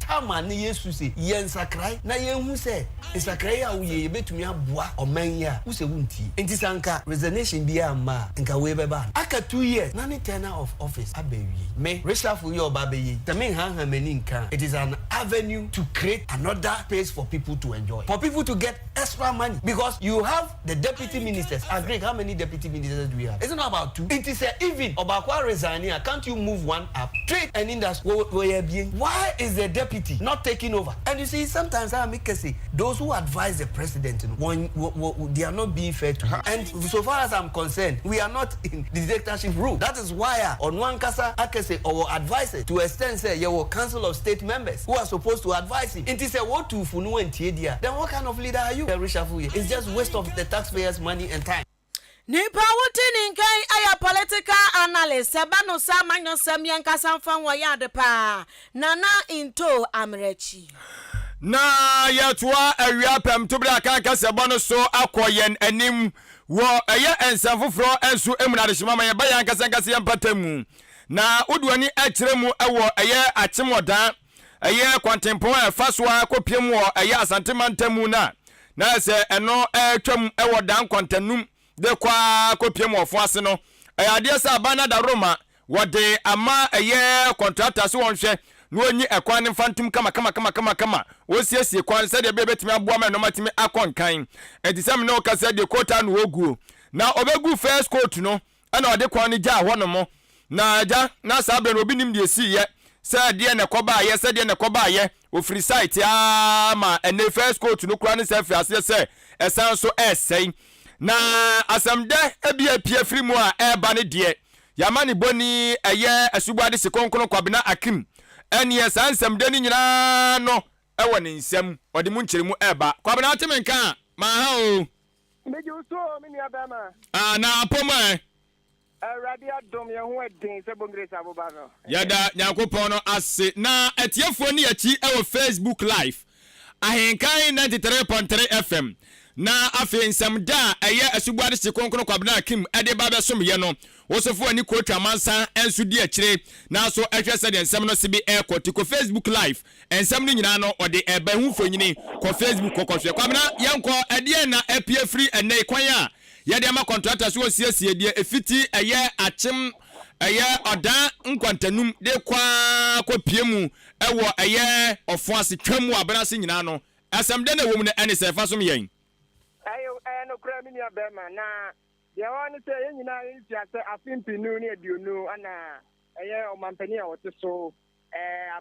Tamar ne Yesu se, Yɛ nsakrae na yɛnhu sɛ nsakrae yi a woyɛ yi bɛtumi aboa ɔman yi a, wose wontie. Enti sɛ anka resignation biara amma a, nka wei bɛba ana? Aka 2 years na ne tenure of office aba awiei. Me, reshuffle yi a ɔba abɛyɛ yi, sɛ menhanhan m'ani nka a, it is an avenue to create another space for people to enjoy, for people to get extra money because you have the deputy ministers, agric, how many deputy ministers do we have? Is it not about two? Nti sɛ even ɔbaako a resign a, can't you move one up? Trade and industry, wɔ wɔyɛ abien. Why is the deputy not taking over? And you see, sometimes a meka se, those who advise the president no, wɔn wɔ wɔ they are not being fair to him. And so far as I'm concerned, we are not in dictatorship rule. That is why a ɔno ankasa aka se ɔwɔ advisers to extent sɛ yɛwɔ council of state members who are supposed to advise him. Nti sɛ wɔtu fo no wantie di a, then what kind of leader are you? Reshuffle yi, it's just waste of the taxpayers money and time. Nipa a wote ne nka yi yɛ political analyst, sɛ ɛba no sɛ amanyɔsɛm yɛnkasa mfa ho ɔyɛ ade paa. Nana Ntoo Amerɛkyi. Na yɛtoa awia pɛmtobere a kan kasɛbɔ no so akɔ yɛn anim wɔ ɛyɛ nsɛm foforɔ nso mu na adehyema ma yɛba yɛn ankasa ankasa yɛn mpata mu na wode w'ani kyerɛ mu wɔ ɛyɛ akyem ɔdan ɛyɛ kwantempɔn a ɛfa so a kɔpiem wɔ ɛyɛ Asante mantam mu no a na sɛ ɛno ɛretwam wɔ dan nkwantanum de kɔ ara kɔpiem wɔ ɔfo ase no ɛyɛ adeɛ sɛ aban no adaworoma wɔde ama ɛyɛ kɔntrata sɛ wɔnhwɛ na wɔnyi ɛkwan no mfa ntom kama kama kama kama kama wɔsiesie kwan no sɛdeɛ ɛbɛyɛ bɛtumi aboa ma nneɛma atumi akɔ nkan. Enti sɛ me ne wo kasa deɛ coat ano wɔguo na ɔbɛgu first coat no ɛna ɔde kwan no gyaa hɔ nom na agya na saa berɛ no obi nim deɛ ɛsiiɛ sɛ deɛ na ɛkɔbaayɛ sɛ deɛ na ɛkɔbaayɛ ofiri site aa ma ɛnɛ first coat no koraa ne sɛ afiri aseɛ sɛ ɛsan so ɛresɛe. Na asɛmdɛ bi a apue afiri mu a ɛreba no deɛ, yɛama ne bɔni ɛyɛ Asuboa Adehye Kronkron Kwabena Akim. Ɛnneɛ saa nsɛmdɛ no nyinaa no wɔ ne nsam, ɔde mu nkyerɛmu reba. Kwabena wote me nka a, manha o. Megye wo so o, me nua bɛrima. Ah, na apɔ mu ɛ? Awurade adom, yɛn ho ɛden sɛ bongiresi aboba no. Yɛda Nyankopɔn no ase. Na atiefoɔ nni akyi wɔ Facebook live, Ahenkan 93.3 FM. Na afei nsɛm da a ɛyɛ Asuboa Adehye Kronkron Kwabena Akim de ba bɛsom yɛ no, Wosofo ani Kotwa Amansan nso di akyire nanso hwɛ sɛdeɛ nsɛm no sebe ɛrekɔ. Nti kɔ Facebook live, nsɛm no nyinaa no ɔde ɛreba, ɛho mfonini, kɔ Facebook kɔ kɔhwɛ. Kwabena yɛnkɔ, ɛdeɛn na apue firi ɛnnɛ yi kwan a yɛde ama kɔntrata so ɔsiesie deɛ ɛfiti ɛyɛ akyem ɛyɛ ɔdan nkwantanum de kɔ ara kɔ pie mu ɛwɔ ɛyɛ ɔfo ase twam wɔ abena ase nyinaa no, asɛm dɛn na ɛwɔ mu no ɛne sɛ fa som yɛn. Ɛyɛ nokorɛ me nua bɛɛma, na Deɛ ɛwɔ hɔ ne sɛ, yɛn nyinaa yɛsua sɛ afe mpenu ne aduonu na ɛyɛ ɔmampanin a ɔte so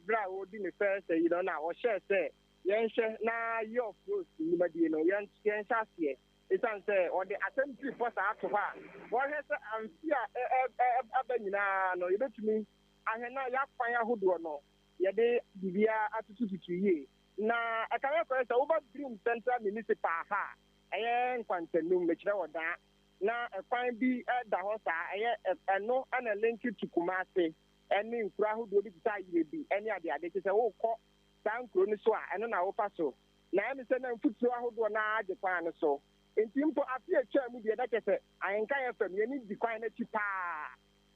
berɛ a ɔredi ne first ayi no na ɔhyɛɛ sɛ yɛnhwɛ na Year of Rose nnwumadie no yɛnhyɛ aseɛ. Ɛsiane sɛ ɔde asɛm tiri pɔ saa to hɔ a, wɔhwɛ sɛ amfe a ɛba nyinaa no yɛbɛtumi ahwɛ na yɛakwan ahodoɔ no yɛde biribiara atutututu yie. Na ɛkame akɔyɛ sɛ woba Birim Central Municipal ha a, Ɛyɛ nkwantanum, mekyerɛ wɔ daa. Na ɛkwan bi da hɔ saa, ɛyɛ ɛno na link to Kumasi ne nkuro ahodoɔ bi te sɛ Ayirebi ne adeade. Kyerɛ sɛ wokɔ saa nkuro no so a, ɛno na wofa so. Na ɛyɛ me sɛ na mfuturo ahodoɔ no ara gye kwan no so. Nti mpo afe a ɛtwaa mu deɛ na kyerɛ sɛ Ahenkan FM yɛn ani di kwan no akyi pa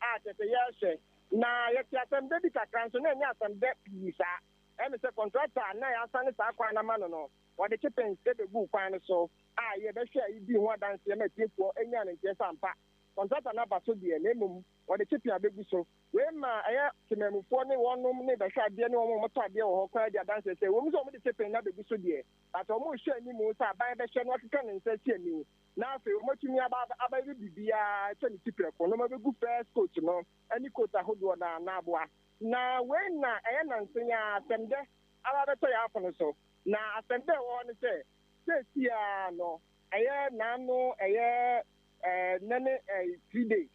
ara a kyerɛ sɛ yɛrehwɛ. Na yɛte asɛmdɛ bi kakra nso na ɛnyɛ asɛmdɛ pii saa. Ɛyɛ me sɛ kɔntrakta a na yɛasane saa kwan no ama no no, Wɔde kyepɛns beguu kwan no so a yɛbɛhwɛ a yedii ho adanseɛ ma atiefoɔ nyaa no nteɛ sɛ ampa kɔntrata no aba so deɛ na mmom wɔde kyepen abɛgu so. Wei maa ɛyɛ temanmufoɔ ne wɔnom ne bɛhwɛ adeɛ ne wɔn a wɔtɔ adeɛ wɔ hɔ koraa di adanseɛ sɛ ɛwom sɛ wɔde kyepen no abɛgu so deɛ but wɔrehwɛ animu sɛ aban bɛhwɛ na wakeka ne nsa asi ani na afei wɔatumi aba abɛyɛ biribiara atwa ne ti prɛko na wɔabɛgu first coat no ne coat ahodoɔ no ara na aboa. Na wei na ɛyɛ nansa yi ara asɛmdɛ aba abɛtɔ yɛn apono so. Na asɛm dɛ ɛwɔ hɔ ne sɛ, seesei ara no, ɛyɛ naano, ɛyɛ nnɛ ne 3 days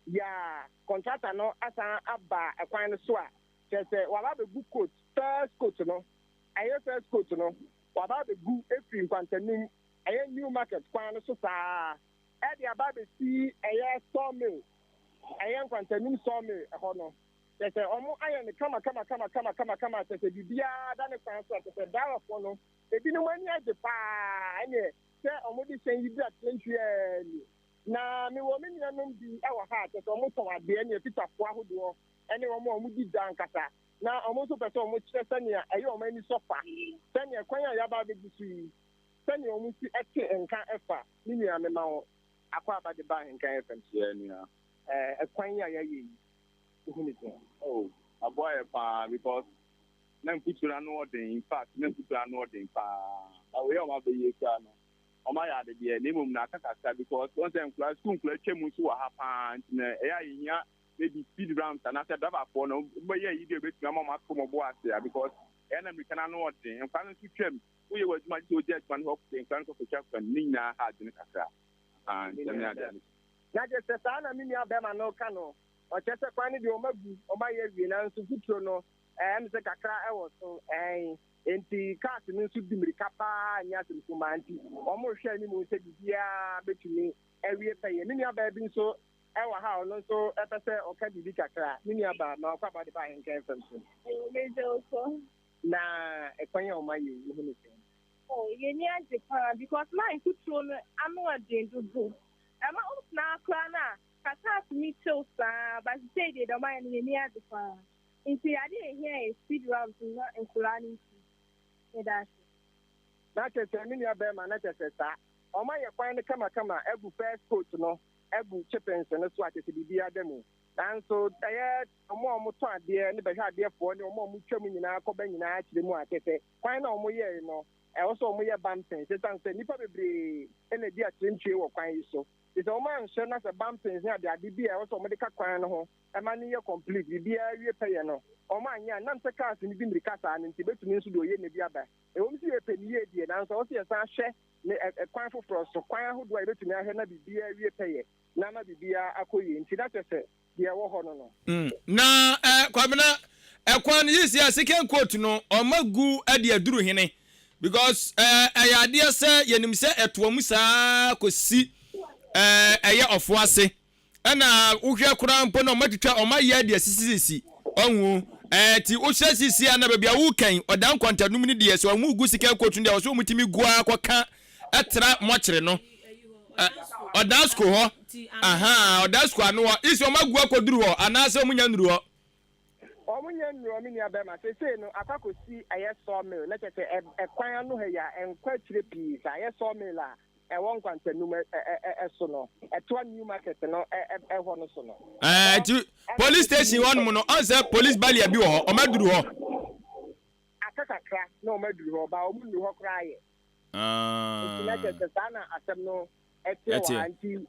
yi a kɔntrata no asan aba kwan no so a, kyerɛ sɛ waba abɛgu coat, first coat no, ɛyɛ first coat no, waba abɛgu afiri Nkwantanum, ɛyɛ New Market kwan no so saa ara, ɛde aba abɛsi ɛyɛ Sawmill, ɛyɛ Nkwantanum Sawmill ɛhɔ no. Kyerɛ sɛ ɔmo ayɛ no kama kama kama kama kama kama kyerɛ sɛ biribiara da ne kwan so a kyerɛ sɛ driverfoɔ no ebinom ani agye paa ɛneɛ sɛ ɔmo de hyɛn yi dura Trentwi ɛɛ nie. Na me wɔ me nuanom bi ɛwɔ ha a kyerɛ sɛ ɔmo tɔn adeɛ ɛne afitafoɔ ahodoɔ ɛne wɔn a ɔmo di dwa ankasa na ɔmo nso pɛ sɛ ɔmo kyerɛ sɛnea ɛyɛ ɔmo ani sɔ fa sɛnea kwan a yaba abɛgu so yi sɛnea ɔmo si ɛte nka ɛfa. Me nua mema wo akwaaba de ba Ahenkan FM so. Yeah nua. Ɛɛ ɛkwan yi a yɛayɛ yi wohu ne sɛn? Oh, aboa yɛ paa because na mfuturo ano ɔden, in fact na mfuturo ano ɔden paa. Na wei a wɔn abɛyie koraa no, wɔn ayɛ ade deɛ, na mmom na aka kakra because wɔn sɛ nkura sukuu nkura atwa mu nso wɔ ha paa nti na ɛyɛ a yɛhia maybe speed ramps anaasɛ driverfoɔ no wɔbɛyɛ ayi bi a ebetumi ama wɔn ato wɔn bo ase a because ɛyɛ na mmirika no ano ɔden, nkura no nso twam, woyɛ wɔ adwuma gye sɛ wogya adwuma no hɔ nkura no kɔkɔtwa kwan ne nyinaa ha adwene kakra. Ah, nsɛm ne ade ade. Na kyerɛ sɛ saa na me nua bɛrima no reka no. Ɔkyerɛ sɛ kwan no deɛ wɔn agu, wɔn ayɛ awie nanso mfuturo no ɛyɛ me sɛ kakra wɔ so ɛɛn. Enti cars no nso di mmirika paa nyɛ asɛm kumaa nti wɔn rehwɛ anim sɛ biribiara bɛtumi awie pɛyɛ. Me nua baa bi nso wɔ ha a ɔno nso pɛ sɛ ɔka biribi kakra. Me nua baa, ma ɔkɔ aba de ba Ahenkan fam so. Megye wo so. Na ɛkwan a wɔn ayɛ yi, wohu ne sɛn? Oh, yɛn ani agye paa because na mfuturo no ano ɛden dodo. Ɛma wotena ha koraa no a, Kasa tumi kyew saa but sesei deɛ deɛ ɔmo ayɛ no yɛn ani agye paa nti ade a ehia yɛ speed ramps no na nkoraa no nti. Meda ase. Na kyerɛ sɛ me nua bɛɛma na kyerɛ sɛ saa. Ɔmo ayɛ kwan no kama kama agu first coat no agu chippings no so a kyerɛ sɛ biribiara da mu. Nanso ɛyɛ ɔmo a ɔmo tɔ adeɛ ne bɛhwɛ adeɛfoɔ ne ɔmo a ɔmo twa mu nyinaa kɔba nyinaa kyerɛ mu a kyerɛ sɛ kwan no a ɔmo yɛe no ɛwɔ sɛ ɔmo yɛ bumping esiane sɛ nnipa bebree na edi akyerɛntwie wɔ kwan yi so. Nti sɛ wɔn anhyɛ na sɛ bumpings ne adeade bi a ɛwɔ sɛ wɔde ka kwan no ho ma no yɛ complete, biribiara wie pɛyɛ no, wɔn anyɛ a, nam sɛ cars no di mmirika saa no nti, ebetumi nso de oye nna bi aba. Ɛwom sɛ yɛpɛ no yie deɛ, nanso ɛwɔ sɛ yɛsan hwɛ ne ɛ kwan foforɔ so, kwan ahodoɔ a yɛbɛtumi ahwɛ na biribiara awie pɛyɛ na ama biribiara akɔ yie. Nti na kyerɛ sɛ deɛ ɛwɔ hɔ no no. Mm, na eh, Kwabena, ɛkwan no sisi a second coat no ɔma gu de aduru hene because eh, ɛyɛ adeɛ sɛ yɛnim sɛ ɛtoa mu saa kɔsi eh, ɛyɛ ɔfo ase Ɛna wohwɛ koraa mpo na ɔmatwitwa ɔma yɛ deɛ sisisisi ɔhu ɛɛ ti wohyɛ sisi a na baabi a wokan ɔda nkwantanum no deɛ sɛ ɔmo gu sika kotu deɛ ɔsɛ ɔmo tumi gu ara kɔka ɛtra mɔkyere no ɔdan sukuu hɔ aha ɔdan sukuu ano hɔ isi ɔmo agu akɔduru hɔ anaasɛ ɔmo nya nnuru hɔ. Ɔmo nya nnuru hɔ me nua bɛrima seesei no akɔ akɔsi ɛyɛ sawmill na kyerɛ sɛ ɛkwan ano ha yi a ɛnkɔ akyire pii saa ɛyɛ sawmill a ɛwɔ nkwantanum so no, ɛtoa New Market no hɔ no so no. Ɛɛ nti police station hɔ nom no, ɔn sɛ police barrier bi wɔ hɔ, wɔn aduru hɔ. Aka kakra na wɔn aduru hɔ, ba wɔn nnuru hɔ koraa yɛ. Nti na kyerɛ sɛ saa na asɛm no ɛteɛ wɔ ha, nti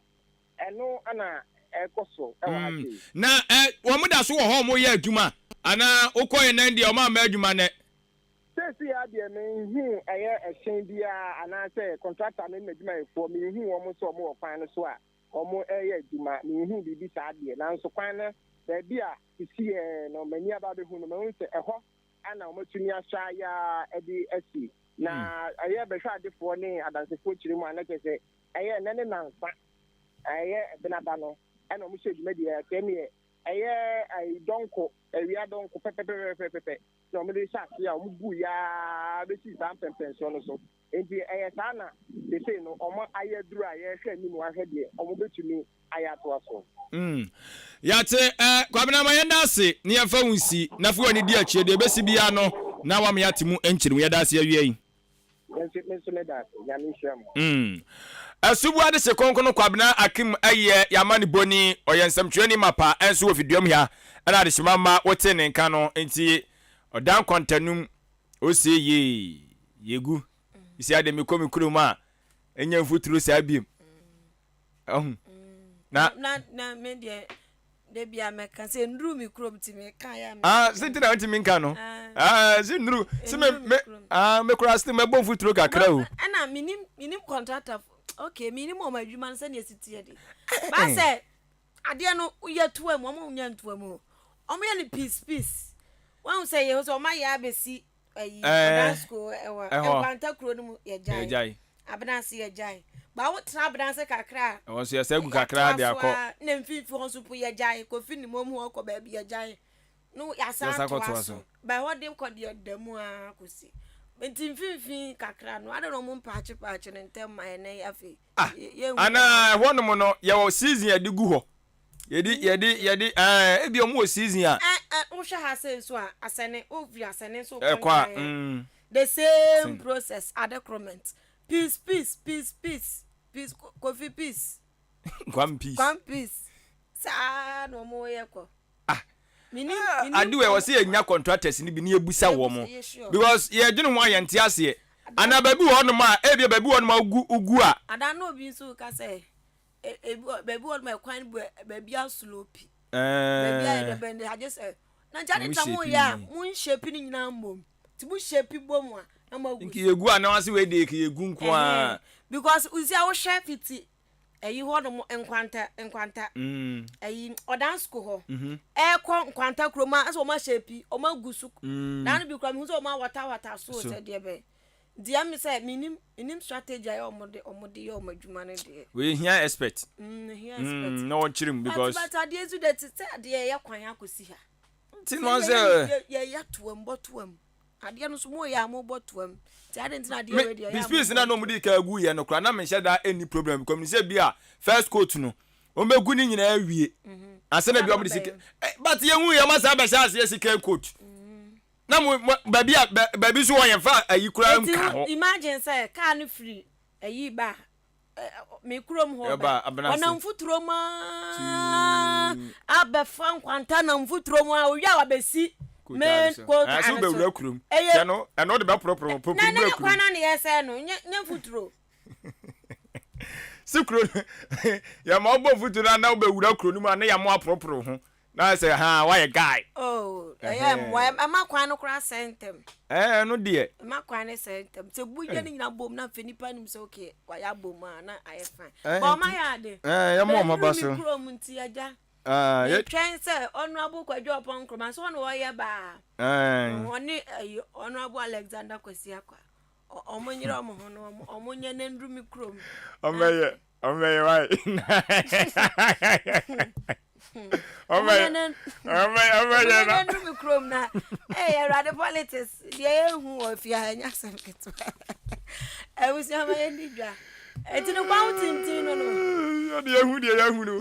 ɛno na ɛkɔ so wɔ ha sei. Na ɛ wɔn da so wɔ hɔ wɔn yɛ adwuma anaa wokɔ yɛ nan deɛ wɔn amma adwuma nɛ? Seesei ara deɛ menhuu ɛyɛ ɛhyɛn biara anaasɛ kɔntrakta no ne n'adwumayɛfoɔ, menhuu wɔn sɛ wɔwɔ kwan no so a wɔreyɛ adwuma, menhuu biribi saa deɛ. Nanso kwan no, baabi a sisiiɛ no m'ani aba abɛhu no, mahu sɛ ɛhɔ na wɔatumi ahyɛ ayɛ ara de asi. Na ɛyɛ bɛhwɛadefoɔ ne adansefoɔ kyerɛ mu a, na kyerɛ sɛ ɛyɛ nnɛ ne nnansa, ɛyɛ Benada no na wɔhyɛɛ dwumadie yi ase. Ɛnneɛ ɛyɛ dɔnko, awia dɔnko pɛpɛpɛpɛpɛpɛ. na wɔde hyɛ aseɛ a wɔguu yɛ ara bɛsii saa mpɛmpɛnsoɔ no so. Enti ɛyɛ saa na seesei no wɔayɛ aduru a yɛrehwɛ anim ahwɛ deɛ wɔbɛtumi ayɛ atoa so. Mm. Yɛate. Eh, Kwabena ma yɛnda ase na yɛmfa wo nsi na fa w'ani di akyire deɛ ɛbɛsi biara no na wama yɛate mu nkyeremu. Yɛda ase awia yi. Me nso me nso meda ase. Nyame nhyira mo. Mm. Asubu Adehye Kronkron Kwabena Akim yɛ y'amanebɔni, ɔyɛ nsɛmtwerɛni mapa nso wɔ Fiduam ha ɛna adehyema mma wotee ne nka no nti ɔda nkɔntanum ose yee yegu isi ade mekɔ me kurom a ɛnyɛ mfuturo saa biem ahu na na na me deɛ de bia mɛka sɛ nduru me kurom ti me ka ya me ah si nti na ntumi nka no ah si nduru si me me ah me kura si mɛbɔ mfuturo kakra o ɛna menim menim contractor okay menim wɔn adwuma no sɛnea esi teɛ de ba sɛ adeɛ no yɛ toa mu wɔn nyɛ ntoa mu wɔn yɛ no piece piece wɔn sɛ yɛ sɛ wɔn ayɛ abɛsi Ayi, Ɛɛ, Ɔdan School ɛwɔ ɛhɔ. Nkwanta kuro no mu yɛgyae. Yɛgyae. Abenase yɛgyae. Ba wo tena Abenase kakra a. Ɛhɔ nso yɛsɛ gu kakra de Yɛatoa so akɔ. ara na mfimfini hɔ nso po yɛgyae. Kofi ne mom hɔ kɔ baabi yɛgyae. No yɛasan Yɛsan atoa kɔtoa so. so. Ba ɛhɔ de kɔ deɛ da mu ara kɔsi. Nti mfimfini kakra no adɛn na wɔn mpaakye paakye no ntɛm ma yɛn nɛ afei. Ah, Yɛnhu anaa ɛhɔ nom no yɛwɔ season a yɛde gu hɔ. Yɛde yɛde yɛde ɛɛ ebi ɔmo wɔ season a. Ɛ ɛ wohwɛ ha sei nso a asɛne wofiri asɛne nso kɔ Ɛkɔ a nkran a mm. the same Same. process adekrement peace peace peace peace peace kofi peace. Kwame peace. Kwame peace saa na ɔmo yɛ kɔ. Ah ade wei ɛwɔ sɛ yɛnya contractors no bi na yɛbusa wɔn because yɛdwene ho a yɛnte aseɛ anaa baabi wɔ hɔnom a ebia baabi wɔ hɔnom a wogu wogu a. Ada na obi nso ka sɛ ebi baabi wɔ hɔnom a ɛkwan bu baabi aslopi baabi ayɛ dɛ bɛn de agye sɛ na nkyɛn de tra mo yɛ a mo nhyɛpi ne nyinaa mbom ti mo hyɛpi bom a na mo agu. Nti yɛgu a na wɔn ase wei de yɛgu nko ara. Because nsi a wohwɛ fiti ɛyi hɔ nom nkwanta nkwanta ɛyi ɔdan sukuu hɔ ɛkɔ nkwanta kurom a ɛsɛ wɔn ahyɛ pi wɔn agu so dan no bi kura mi hu sɛ wɔn awatawata so sɛ deɛ bɛn deɛ mi sɛ mi nim mi nim strategy a yɛ wɔn de wɔn de yɛ wɔn adwuma no deɛ. Wei hia expert. Hia expert. Na wɔn kyerɛ mu because. But but adeɛ nso de te sɛ adeɛ yɛ kwan akɔsi ha. Nti no sɛ. Yɛ yɛ toam bɔ toam. Adeɛ no nso mo yɛ a mo bɔ toam. Nti adi nti na adeɛ wei deɛ yɛ a mo bɔ. Piece na na wɔn di kan gu yɛ no koraa na menhyɛ da nni problem because menim sɛ bi a first coat no wɔn bɛ gu ne nyinaa awie ansa na bi wɔn de sika but yɛn hu yɛ wɔn asan bɛhyɛ aseɛ second coat na mo baabi a baabi nso wɔ yɛn fa ayi koraa nka hɔ. Imagine sɛ car no firi ayi ba me kurom hɔ ba ɔnam mfuturo mu aa abɛfa nkwanta nam mfuturo mu a owia wabɛsi main kota no so kurom ɛyɛ ɛno ɛno de bɛporoporo na ne kwan na ne yɛsɛ no nyɛ nyɛ mfuturo. Si kuro no yɛma wobɔ mfuturo no a na wobɛwura kuro no mu a na yɛama woaporoporo ho na ayɛ sɛ haa woayɛ guy. Oh, ɛyɛ mmoa ɛma kwan no koraa sɛe ntɛm. Ɛɛ ɛno deɛ. Ɛma kwan no sɛe ntɛm. Sɛ bu yɛ ne nyinaa bom na afei nipa nim sɛ okay wayɛ abom a na ayɛ fine. Bɔ ɔma yɛ ade. Ɛɛ yɛma ɔma ba so. Bɛduru mi kurom nti agya. Metwɛn sɛ Honourable Kwadwo Ɔpɔn Nkrumah sɛ ɔna ɔyɛ baa. Ɔne ɛyi Honourable Alexander Kwasi Akwa. Ɔmo nyere ɔmo ho no ɔmo nyɛ ne nduru mi kurom. Ɔmo yɛ wae. Ɔmo yɛ ne nduru mi kurom na ɛyɛ awurade politics deɛ yɛhu wɔ fie ha ɛnyɛ asɛm ketewa. Abusua ma yɛn di dwa. Eti no kwan tintin no no. Ɔde yɛhu deɛ yɛhu no.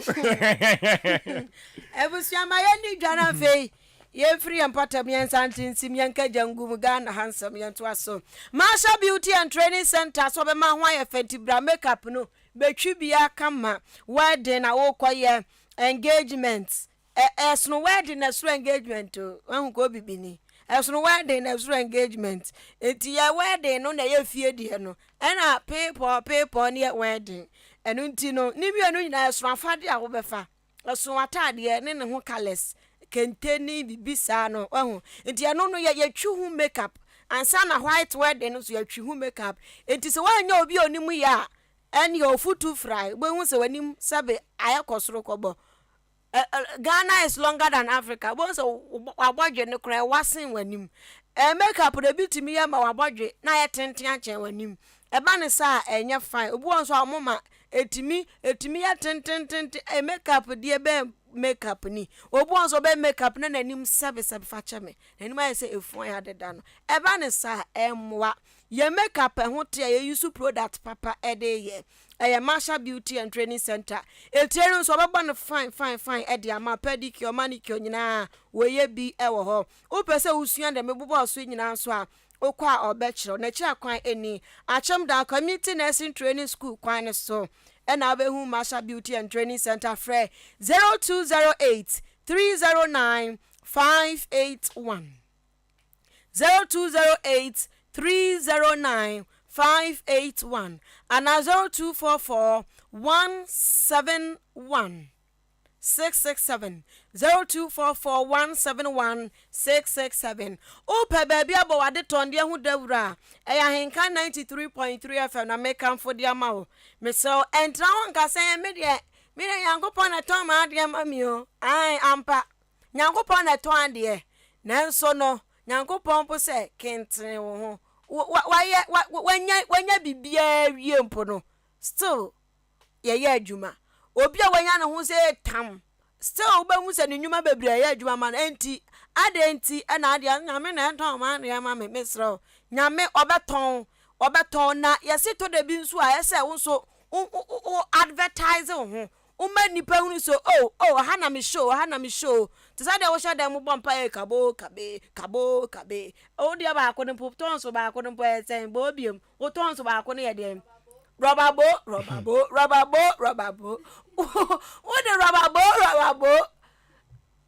Abusua ma yɛn di dwa na afei yɛmfiri yɛn mpɔtam yɛn nsa ntintim yɛn nka gya ngu mu Ghana ha nsɛm yɛn to aso. Masha Beauty and Training Center so ɔbɛma ho ayɛ fɛ nti bra makeup no bɛtwi bia kama wedding na wokɔ yɛ engagement Ɛ ɛsono wedding na ɛsoro engagement o wahu ka obibini ɛsono wedding na ɛsoro engagement nti yɛ wedding no na ɛyɛ fie deɛ no ɛna peepɔɔ peepɔɔ ne yɛ wedding ɛno nti no ne mmienu nyinaa ɛsono afadeɛ a wobɛfa ɛsono ataadeɛ ne ne ho colours kente ne bibi saa no wahu nti ɛno no yɛ yɛtwi ho makeup ansa na white wedding no so yɛtwi ho makeup nti sɛ woanyɛ obi a onim yɛ a ɛne ofutu frae wobɛhu sɛ w'anim sɛbe ayɛ kɔ soro kɔbɔ Ghana is longer than Africa. Wobɛhu sɛ w'abɔdwe no koraa ɛwa sen w'anim. Ɛɛ makeup no ebi tumi yɛ ma w'abɔdwe na ayɛ tenten akyɛn w'anim. Ɛba no saa a ɛnyɛ fine. Obi wɔ hɔ nso a wɔn ma etumi etumi yɛ tentententen. Ɛɛ makeup deɛ bɛn makeup ni. Obi wɔ hɔ nso ɔbɛyɛ makeup na n'anim sɛbesɛbe fa kyɛ me. N'anim ayɛ sɛ efu a yɛadeda no. Ɛba no saa a ɛmmoa. Yɛn makeup ɛho te a yɛ use product papa ɛde yɛ. Ɛyɛ Masha Beauty and Training Center. Etire no nso wɔbɛbɔ no fine fine fine de ama, pedicure, manicure nyinaa wɔyɛ bi wɔ hɔ. Wopɛ sɛ wosua deɛ mebobɔɔ so yi nyinaa nso a, wokɔ a wɔbɛkyerɛ wo. N'akyiri akwan ni, Akyem Daa Community Nursing Training School kwan no so na wobɛhu Masha Beauty and Training Center. Frɛ 0208 309 581. 0208 309 581 anaa 0244 171 667 0244 171 667. Wopɛ baabi abɔ w'adetɔndeɛ ho dawuro a, ɛyɛ Ahenka 93.3 FM na mekamfo de ama wo. Mesrɛ wo, ɛntena hɔ nka sɛ, me deɛ, me deɛ Nyankopɔn na ɛtɔn m'adeɛ ma me o. Ae, ampa. Nyankopɔn na ɛtɔn adeɛ, nanso no, Nyankopɔn mpo sɛ, kentene wo ho. Wayɛ, wanya, wanya biribiara awie mpo no, still yɛyɛ adwuma. Obi a wanya ne ho sɛ tam, still wobɛhu sɛ ne nnwuma bebree ɛyɛ adwuma ma no. Enti, adɛn nti ɛna adeɛ, Nyame na ɛtɔn m'adeɛ ma me, mesrɛ wo. Nyame, ɔbɛtɔn, ɔbɛtɔn. Na yɛse tɔ da bi nso a, ɛsɛ wo nso, wo, wo, wo advertise wo ho. Woma nnipa hunu sɛ, Oh, oh, ɛha na mehyɛ o, ɛha na mehyɛ o. Te sɛ deɛ wohyɛ dan mu bɔ mpaeɛ kabo, kabe, kabo, kabe. Wo deɛ baako no mpo, tɔnso baako no mpo ɛyɛ sɛn? Bɔ biom. Wo tɔnso baako no yɛ deɛn? Rɔba bo, rɔba bo, rɔba bo, rɔba bo. Wode rɔba bo, rɔba bo.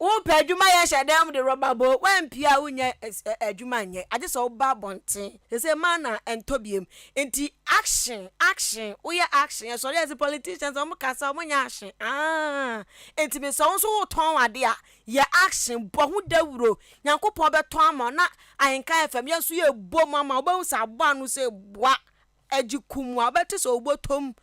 Wopɛ adwuma yɛ hyɛ dan mu de rɔba bo, woampue a wonnya adwuma nyɛ, agye sɛ woba abɔnten. Sese mana ɛntɔ biem. Nti action, action, woyɛ action, yɛsɔre a yɛse politicians wɔn kasa wɔn nyɛ action, aah. Nti mesɛ wo nso wotɔn ade a, yɛ action, bɔ ho dawuro, Nyankopɔn bɛtɔn ama wo na Ahenkan FM yɛn nso yɛbɔ mu ama wo, wobɛhu sɛ aboa ano sɛ boa, agye kum a, wobɛte sɛ wobɔtɔm,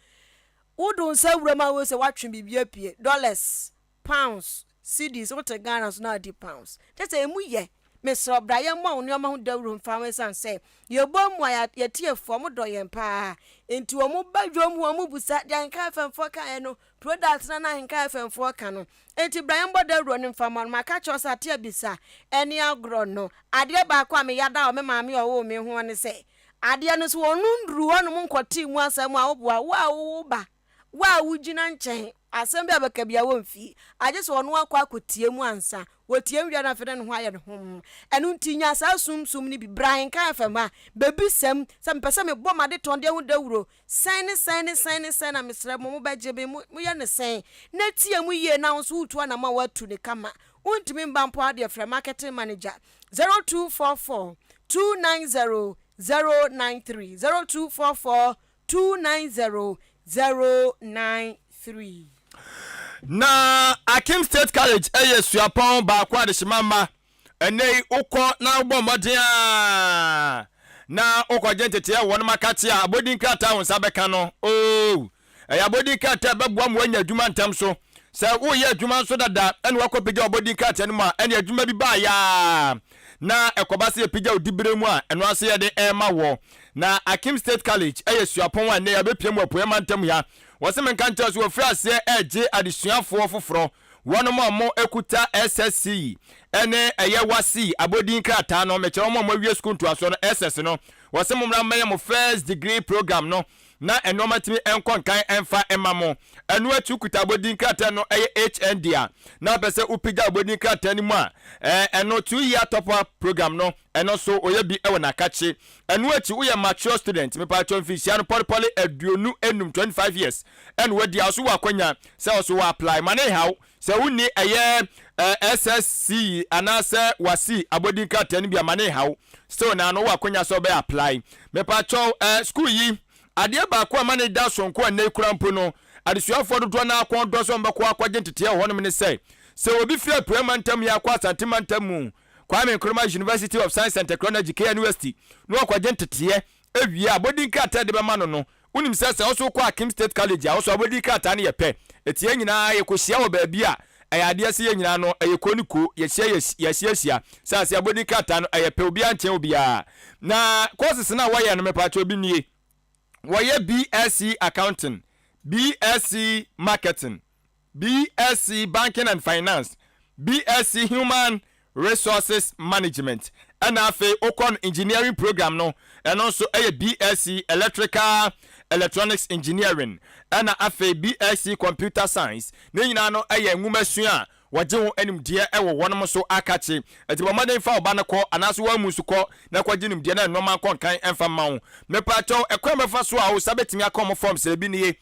wode wo nsa wura mu a wobɛhu sɛ woatwe biribi apue, dollars. Pounds, cedis, wote Ghana nso na adi pounds. Kyerɛ sɛ emu yɛ. Mesrɛ wo bra yɛmmɔ wo nneɛma ho dawuro mfa ho esiane sɛ yɛbɔ mu a yɛatiefoɔ wɔn dɔ yɛn paa nti wɔn ba dwom hɔ wɔn busa deɛ Ahenka FM foɔ kaeɛ no product no na Ahenka FM foɔ ka no nti bra yɛmmɔ dawuro no mfa ma no maka kyerɛ wo sɛ ate abisa ɛne agorɔ no adeɛ baako a meyada wɔ me maame a ɔwoo me ho ne sɛ adeɛ no so wɔn nnuru hɔnom nkɔtee mu asɛm a woboa wo a wowo ba Wo a wugyina nkyɛn, asɛm bi a bɛka biara womfi, agye sɛ ɔno akɔ akotie mu ansa. Otie wie a na afei na ne ho ayɛ no hom. Ɛno nti nya saa sunsum no bi. Bra Ahenkan FM ha, bebisa mu sɛ, Mepɛ sɛ mebɔ m'adetɔndeɛ ho dawuro. Sɛn ne sɛn ne sɛn ne sɛn na mesrɛ mo, mobɛgye me? Moyɛ no sɛn? Na tie mu yie na wo nso woretu anamɔ a woatu no kama. Wontumi mba mpo a, wodeɛ frɛ marketing manager, 0244 290 093, 0244 290. 093. Na Akim State College yɛ suapɔn baako a adehyema mma Ɛnnɛ yi, wokɔ na wobɔ mmɔden a na wokɔgye nteteɛ wɔ wɔnom akate a abɔdin krataa a wo nsa bɛka no. Oo, ɛyɛ abɔdin krataa a ɛbɛboa ma woanya adwuma ntɛm so. Sɛ woreyɛ adwuma nso dada na woakɔpagya w'abɔdin krataa no mu a, ɛnneɛ adwuma bi baeɛ a na ɛkɔba sɛ yɛpagya wo diberɛ mu a, ɛno ara nso yɛde rema woɔ. Na Akim State College yɛ suapɔn a ɛnnɛ yi abɛpia mu wɔ Apueɛ Mantam ha. Wɔse menka nkyerɛ wo sɛ wɔafiri aseɛ regye adesuafoɔ foforɔ. Wɔnom a ɔmo kuta SSC ne ɛyɛ WASSCE abɔdin krataa no, mekyerɛ wɔn a ɔmo awie sukuu ntoasoɔ no, SS no, wɔse mommra mmɛyɛ mo first degree program no na nnoɔma ntumi nkɔ nkan mfa mma mo. Ɛno akyi wokuta abɔdin krataa no ɛyɛ HND a, na wopɛ sɛ wopagya abɔdin krataa no mu a, ɛno 2 year top up program no, ɛno nso wɔyɛ bi wɔ Nakakye. Ɛno akyi woyɛ mature student, mepaakyɛw mfinhyia no pɔlepɔle 25, 25 years, ɛna wadi a ɔso wɔ akwanya sɛ ɔso wɔ apply ma ne nhaw sɛ wonni ɛyɛ SSC anaasɛ WASSCE abɔdin krataa no bi a ma ne nhaw still na ano wɔ akwanya sɛ ɔbɛ apply. Mepakyɛw eh, school yi adeɛ baako a ma ne da sonko a nnɛ kura mpo no adesuafoɔ dodoɔ no akɔn dɔ sɛ wɔbɛkɔ akɔgye nteteɛ wɔ hɔnom ne sɛ sɛ obi firi Apueɛ mantam yi akɔ Asante mantam mu Kwame Nkrumah University of Science and Technology, KNUST, na wakɔgye nteteɛ awie a abɔdin krataa de bɛma no no. Wonim sɛ sɛ wo nso wokɔ Akim State College a, wo nso abɔdin krataa no yɛ pɛ. Enti yɛn nyinaa yɛkɔhyia wɔ baabi a ɛyɛ adeɛ sɛ yɛn nyinaa no ɛyɛ kuo ne kuo, yɛhyia yɛhyiahyia sɛ ase abɔdin krataa no ɛyɛ pɛ, obiara nkyɛn obiara. Na courses no a wɔyɛ no mepaakyɛw bi nie, wɔyɛ BSc Accounting, BSc Marketing, BSc Banking and Finance, BSc Human Resources Management, ɛna afei wokɔ no Engineering program no, ɛno nso ɛyɛ BSc Electrical Electronics Engineering, ɛna afei BSc Computer Science. Ne nyinaa no ɛyɛ nwomasua a wɔgye ho nimdeɛ wɔ wɔnom so akakye. Ɛti bɔ mmɔden fa wo ba no kɔ anaasɛ woamu nso kɔ na kɔgye nimdeɛ na nnoɔma nkɔ nkan ɛmfa mma wo. Mepaakyɛw, ɛkwan bɛfa so a wo nsa bɛtumi aka wɔn forms ebi nie.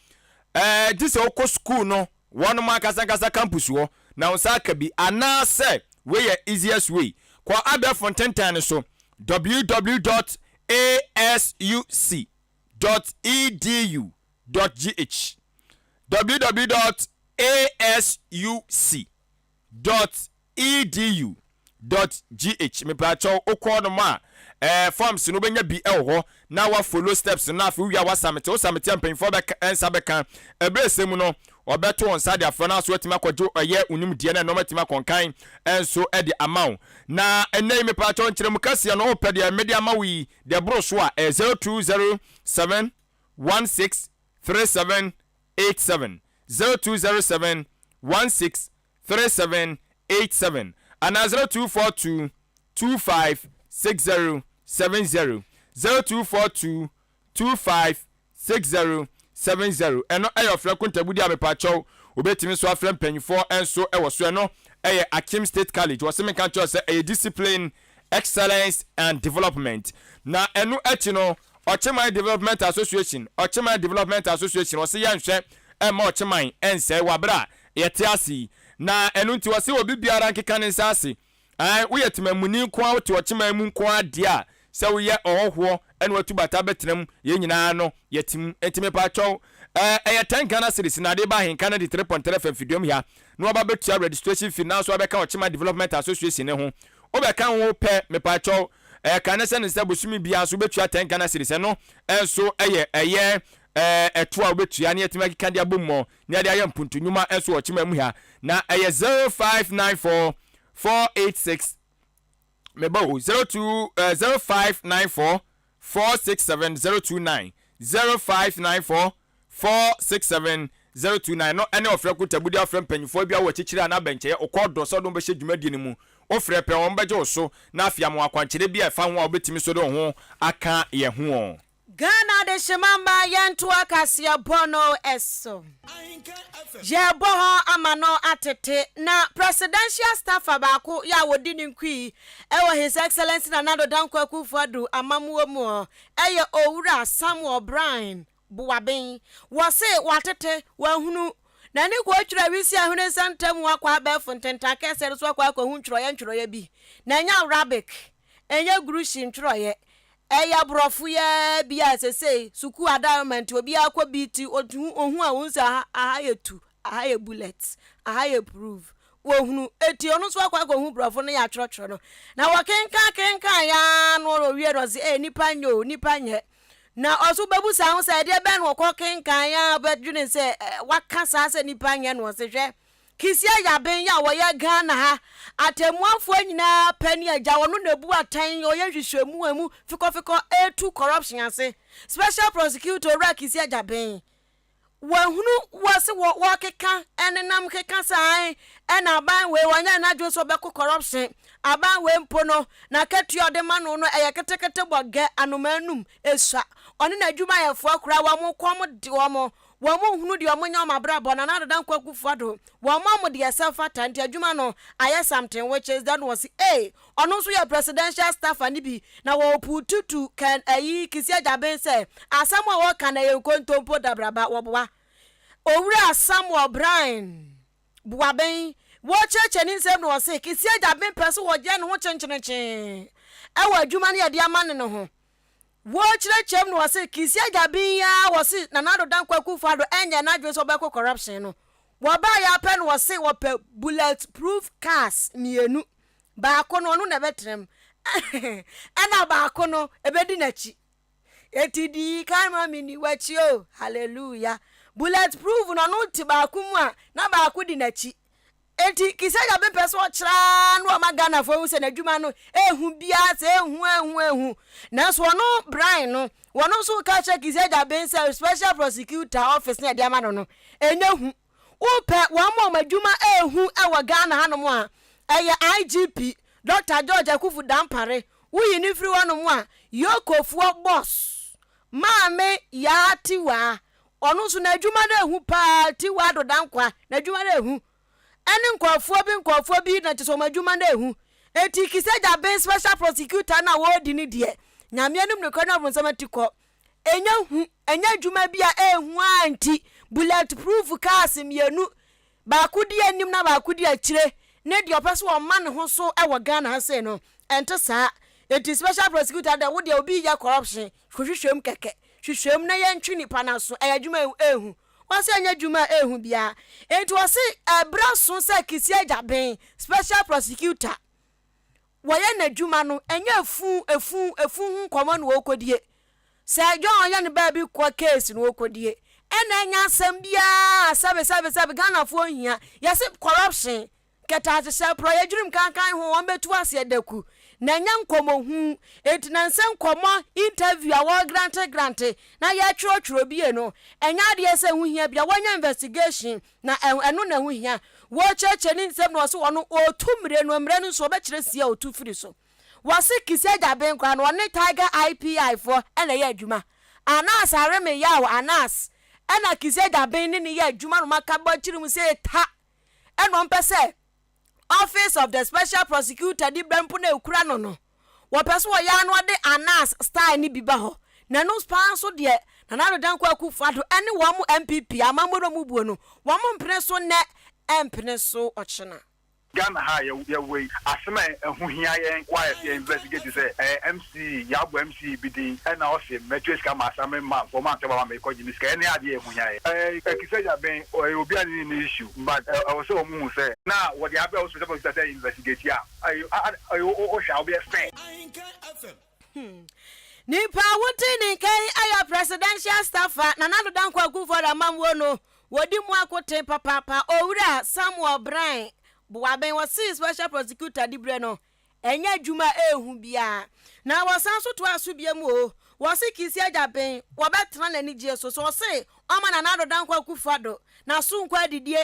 Ɛɛ, gye sɛ wokɔ sukuu no wɔnom ankasa ankasa campus hɔ na wo nsa aka bi, anaasɛ wei yɛ easiest way, kɔ abɛɛfo ntentan no so, www dot asuc dot edu dot gh, www dot asuc dot edu dot gh mepaakyɛw wokɔ nom a ɛɛ forms no wobɛnya bi wɔ hɔ na wa follow steps no na afei wowie a wasamete wosamete a mpanyinfoɔ bɛka nsa bɛka ɛberɛ ɛsɛ mu no wɔbɛto wɔn nsa de afrɛ no aso atumi akɔgye ɛyɛ wo nimdeɛ na nneɛma atumi akɔnkan nso de ama wo. Na ɛnnɛ yi mepaakyɛw nkyerɛmu kɛseɛ no wopɛ deɛ mede ama wo yi deɛ ɛboro so a ɛyɛ 0207 16 37 87 0207 16 3787 anaa 0242 25 60 70 0242 25 60 70. Ɛno ɛyɛ ɔfrɛ nkontabudi a mepakyɛw wobɛtumi nso afrɛ mpanyinfoɔ nso ɛwɔ so. Ɛno ɛyɛ Akim State College. Wɔse menka nkyerɛ sɛ ɛyɛ discipline, excellence and development. Na ɛno akyi no Ɔkyeman Development Association, Ɔkyeman Development Association, wɔse yɛnhwɛ ɛmma Ɔkyeman ɛnsɛe wɔ abere a yɛte ase yi, na ɛno nti wɔse obi biara nkeka ne nsa ase. Ae, woyɛ temamuni nko ara, wote Ɔkyeman mu nko ara deɛ a, sɛ woyɛ ɔhɔhoɔ na watu bata abɛtena mu, yɛn nyinaa no yɛte mu. Enti mepakyɛw, ɛɛ, ɛyɛ 10 Ghana cedis na ade ba ahenka no de 3.3 FM Fiduam ha na waba abɛtua registration fee nanso abɛka Ɔkyeman Development Association no ho. Wobɛka ho pɛ, mepakyɛw, ɛɛ, ka ne sɛ ne sɛ bosome biara nso wobɛtua 10 Ghana cedis, ɛno nso yɛ ɛyɛ ɛɛ, ɛtoɔ a wobɛtua na yɛatumi akeka de abom mɔ na yɛde ayɛ mpuntu nnwuma nso wɔ Ɔkyeman mu ha. Na ɛyɛ 0594 486 meba o 02 0594 467 029 0594 467 029 no ɛne ɔfrɛ kotabudi afrɛ mpanyinfoɔ bi a wɔ akyikyiri anaa abɛnkyɛeɛ okɔ dɔ sɛ ɔde wɔn bɛhyɛ dwumadie no mu. Wofrɛ pɛ wɔn bɛgye wo so na afei ama wɔn akwankyerɛ bi a ɛfa ho a wobɛtumi so de wo ho aka yɛn ho. Ghana adehyema mma yɛntoa kaseɛbɔ no so. Yɛrebɔ hɔ ama no atete. Na Presidential staffer baako yɛ a wɔdi ne nkui wɔ His Excellency Nana Addo Dankwa Akufo-Addo amammuo mu yɛ Owura Samuel Bryan Boaben. Wɔse watete, wahunu, n'ani kɔtwiri awisi ahwene nsa ntam akɔ abɛɛfo ntentan kɛseɛ no so akɔ akɔhu ntwerɛeɛ ntwerɛeɛ bi. Na ɛnyɛ Arabic, ɛnyɛ Gurusi ntwerɛeɛ. Ɛyɛ borɔfo yi ara bi a sesei sukuu adaworoma nti obiara kɔ bi nti ohu ohu a ohu sɛ aha aha yɛ tu, aha yɛ bullet, aha yɛ prove. Wɔhunu. Eti ɔno nso akɔ akɔhu borɔfo no yɛ atwerɛtwerɛ no. Na wɔkenkan kenkan ara no ɔwie no ɔse ee nipa nyɛ o, nipa nyɛ. Na ɔso bɛbusa ho sɛ ɛdeɛ bɛn na ɔkɔ kenkan a ɔbɛdwene sɛ waka saa sɛ nipa nyɛ no ɔse hwɛ Kisia Yaben yi a ɔyɛ Ghana ha atɛmmuafoɔ nyinaa pɛ ne agya, ɔno na ɛbu atɛn, ɔyɛ nhwehwɛmu a ɛmu fekɔfekɔ ɛretu corruption ase. Special Prosecutor Owura Kisia Jaben, wahunu wɔ se wɔ wɔkeka ɛnenam keka sɛ ae ɛna aban wei ɔnyɛ n'adwene sɛ ɔbɛko corruption, aban wei mpo no n'akatua a ɔde ma no no ɛyɛ ketekete bɔ gɛ anomaa num ɛsua, ɔne n'adwumayɛfoɔ koraa wɔn kɔm de wɔn. Wɔn nhunu deɛ wɔn nyɛ wɔn abrabɔ Nana Addo Dankwa Akufo Addo wɔn ma wɔn deɛ ɛsɛ fata nti adwuma no ayɛ something which is then wɔsi ee ɔno nso yɛ presidential staffer no bi na wɔputu to Ken ayi Kisi Agyabeng sɛ asɛm a wɔka no ɛyɛ nkontompo dabraba wɔboa Owura Samuel Bryan Boaben wɔkyerɛkyerɛ ne nsɛm na wɔse Kisi Agyabeng pɛ sɛ wɔyɛ ne ho kyenkyerenkyee ɛwɔ adwuma no yɛde ama no no ho. Wɔrekyerɛkyerɛ mu na wɔse Kissi Agyabin yi ara wɔse Nana Addo Dankwa Akufo Addo ɛnyɛ n'adwene sɛ ɔbɛko corruption no. Wɔbaeɛ ara pɛ na wɔse wɔpɛ bullet proof cars mmienu, baako no ɔno na ɛbɛtena mu ɛna baako no ɛbɛdi n'akyi. Enti di kan ma menni w'akyi o, hallelujah. Bullet proof no ɔno te baako mu a na baako di n'akyi. Enti Kisegya bepɛ sɛ ɔkyerɛ ara na ɔma Ghanafoɔ hu sɛ n'adwuma no ɛhu biara sɛ ɛhu ɛhu ɛhu. Nanso ɔno Brian no, wɔno nso reka kyerɛ Kisegya Ben sɛ Special Prosecutor office no a yɛde ama no no, ɛnyɛ hu. Wopɛ wɔn a wɔn adwuma ɛhu wɔ Ghana hanom a, ɛyɛ IGP, Dɔkta George Akuffo Dampare. Woyi no firi hɔnom a, Yokofoɔ boss, Maame Yaa Tiwaa, Ɔno nso n'adwuma no ehu paa, Tiwa Addo Dankwa, n'adwuma no ehu. Ɛne nkurɔfoɔ bi nkurɔfoɔ bi na kyerɛ sɛ wɔn adwuma no ehu. Enti Kisegya Ben special prosecutor no a wɔredi no deɛ, Nyame anim nokorɛ ne ɔbonsam atikɔ. Ɛnyɛ hu, ɛnyɛ adwuma bi a ɛɛhu ara nti, bullet proof cars mmienu, baako di anim na baako di akyire, ne deɛ ɔpɛ sɛ ɔma ne ho so wɔ Ghana ha sei no, ɛnte saa. Enti special prosecutor deɛ, wo deɛ obi reyɛ corruption, kɔhwehwɛ mu kɛkɛ. Hwehwɛ mu na yɛntwe nipa no aso. Ɛyɛ adwuma a ɛyɛ hu. Ɔse ɛnyɛ adwuma a ɛyɛ hu biara. Enti ɔse ɛberɛ aso sɛ Kissi Agyabeng, Special Prosecutor, wɔyɛ n'adwuma no, ɛnyɛ efu, efu, efu ho nkɔmmɔ na ɔrekɔdie. Sɛ John ɔyɛ ne baabi kɔ case na ɔrekɔdie. Ɛna ɛnyɛ asɛm biara sɛbe sɛbe sɛbe Ghanafoɔ nhia. Yɛse corruption Kɛtɛasehyɛ, porɔeɛ dwirim kankan ho wɔn bɛtu aseɛ daku na ɛnyɛ nkɔmmɔ hu enti na nsɛ nkɔmmɔ interview a wɔregrante grante na yɛtwerɛtwerɛ bie no ɛnyɛ adeɛ sɛ ɛho hia bia wɔnyɛ investigation na ɛno na ɛho hia wɔkyerɛkyerɛ ne nsɛm na wɔse wɔno ɔtu mmire no mmire no nso ɔbɛkyerɛ sie a ɔtu firi so wɔse Kisi Agyaben koraa no ɔne Tiger IPI foɔ ɛna ɛyɛ adwuma Anas Areme Yaw Anas ɛna Kisi Agyaben ne ne yɛ adwuma no maka bɔ akyiri mu sɛ ta ɛna ɔmpɛ sɛ Office of the Special Prosecutor di bɛ mpo na ekura no no, wɔpɛ sɛ wɔyɛ ano de Anas style no bi ba hɔ. Na ɛno paa nso deɛ, Nana Addo Dankwa Akufo-Addo ne wɔn NPP amammuo no a wɔbuo no, wɔn mpene so nnɛ, ɛmpene so ɔkyena. Ghana ha a yɛwɔ yi, asɛm a ɛho hia yɛn wɔ a yɛ investigate sɛ ɛyɛ MC, yɛabɔ MC bi din ɛna ɔse mɛtua sika ma asan me ma wɔn anto aba ma mekɔ gye me sika, ɛno ne adeɛ a ɛho hia yɛn. Ɛɛ Kisagya Ben ɔyɛ obi a ne nni issue but ɛwɔ sɛ wɔn hu sɛ na wɔde abrɛ wo special prosecutor sɛ investigate a ɛyɛ wo hwɛ a wobɛyɛ fair. Nipa a wote ne nka yi yɛ Presidential Staffer Nana Addo Dankwa Akufo-Addo amammuo no wɔdi mu akoten papaapa Owura Samuel Bryan Boaben wɔsee Special Prosecutor diberɛ no ɛnyɛ adwuma a ɛyɛ hu biara na wɔsan nso toaa so biom o wɔse Kissi Agyabeng wɔbɛtena n'anigyeɛ so sɛ ɔse ɔma Nana Addo Dankwa Akufo-Addo n'aso nkɔ adidie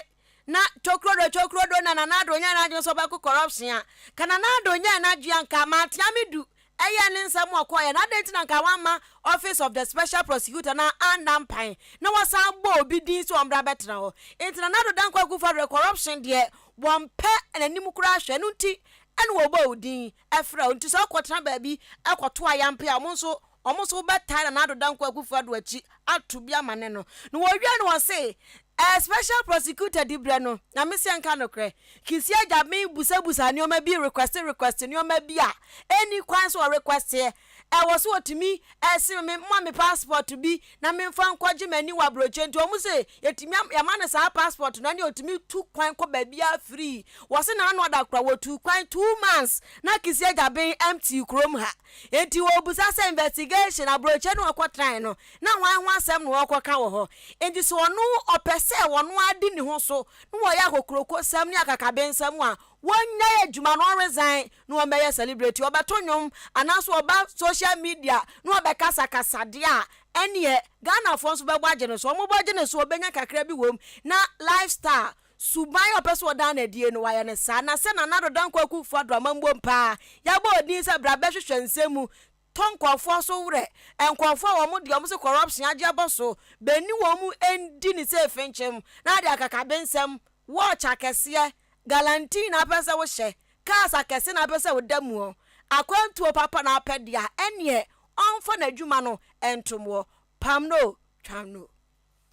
na tokrodo tokrodo na Nana Addo nyɛɛ n'adwene sɛ ɔbɛko corruption a ka Nana Addo nyɛɛ n'adwene a nka Martin Amidu Ɛyɛ ne nsɛm a ɔkɔeɛ no, adɛn nti na anka wamma Office of the Special Prosecutor no anna mpan na wɔsan bɔ obi din sɛ ɔmmra bɛtena hɔ? Nti Nana Addo Dankwa Akufo-Addo corruption deɛ wɔmpɛ n'anim koraa hwɛ, ɛno nti na wɔbɔɔ wo din frɛ wo. Nti sɛ wokɔtena baabi kɔto ayampe a, wɔn nso wɔn nso wobɛtae Nana Addo Dankwa Akufo-Addo akyi ato bi ama ne no. Na wɔwie no wɔse Eh special prosecutor di brɛ no na me seɛ nka nokorɛ Kisi agya me busa busa nnoɔma bi request request nnoɔma bi a ɛnni kwan sɛ ɔrequesteɛ. Ɛwɔ sɛ wɔtumi se me ma me passport bi na memfa nkɔgye m'ani wɔ aburokyire nti wɔn se yɛtumi yɛma no saa passport no ɛne ɔtumi tu kwan kɔ baabiara free. Wɔse n'ano ada kora wɔtuu kwan 2 months na Kissi Agyebeng empty kurom ha. Nti wɔbusa sɛ investigation aburokyire no wɔkɔtrae no na hwan ho asɛm na wɔkɔka wɔ hɔ? Nti sɛ ɔno ɔpɛ sɛ ɔno adi ne ho so na wɔyɛ akokurokosɛm ne akakabensɛm a, wɔnnyae adwuma no, ɔnresign na wɔmmɛyɛ celebrity, ɔbɛto nnwom anaasɛ ɔba social media na ɔbɛkasakasa deɛ a, ɛneɛ Ghanafoɔ nso bɛbɔ agye no so. Wɔbɔ gye no so a, ɔbɛnya kakra bi wɔ mu na lifestyle, suban a ɔpɛ sɛ ɔdan no adie no, wayɛ no saa. Na sɛ Nana Addo Dankwa Akufo-Addo amammuom paa, yɛabɔ odin sɛ bra bɛhwehwɛ nsɛm mu, tɔ nkurɔfoɔ so werɛ, nkurɔfoɔ a wɔn deɛ wɔn se corruption agye abɔ so, bɛni wɔn ndi ne sɛ finkyim na ade akakabensɛm, watch akɛseɛ, galantin na apɛ sɛ wohyɛ, cars akɛse na apɛ sɛ woda muɔ, akwantuo papa na apɛ deɛ a, ɛneɛ ɔmfa n'adwuma no ntom wɔ, pam no, twam no.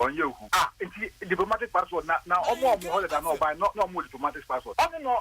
Ɔnyɛ ohu ah nti diplomatic passport na ɔmo a ɔmo hɔ dada na ɔbae no na ɔmo wɔ diplomatic passport ɔno na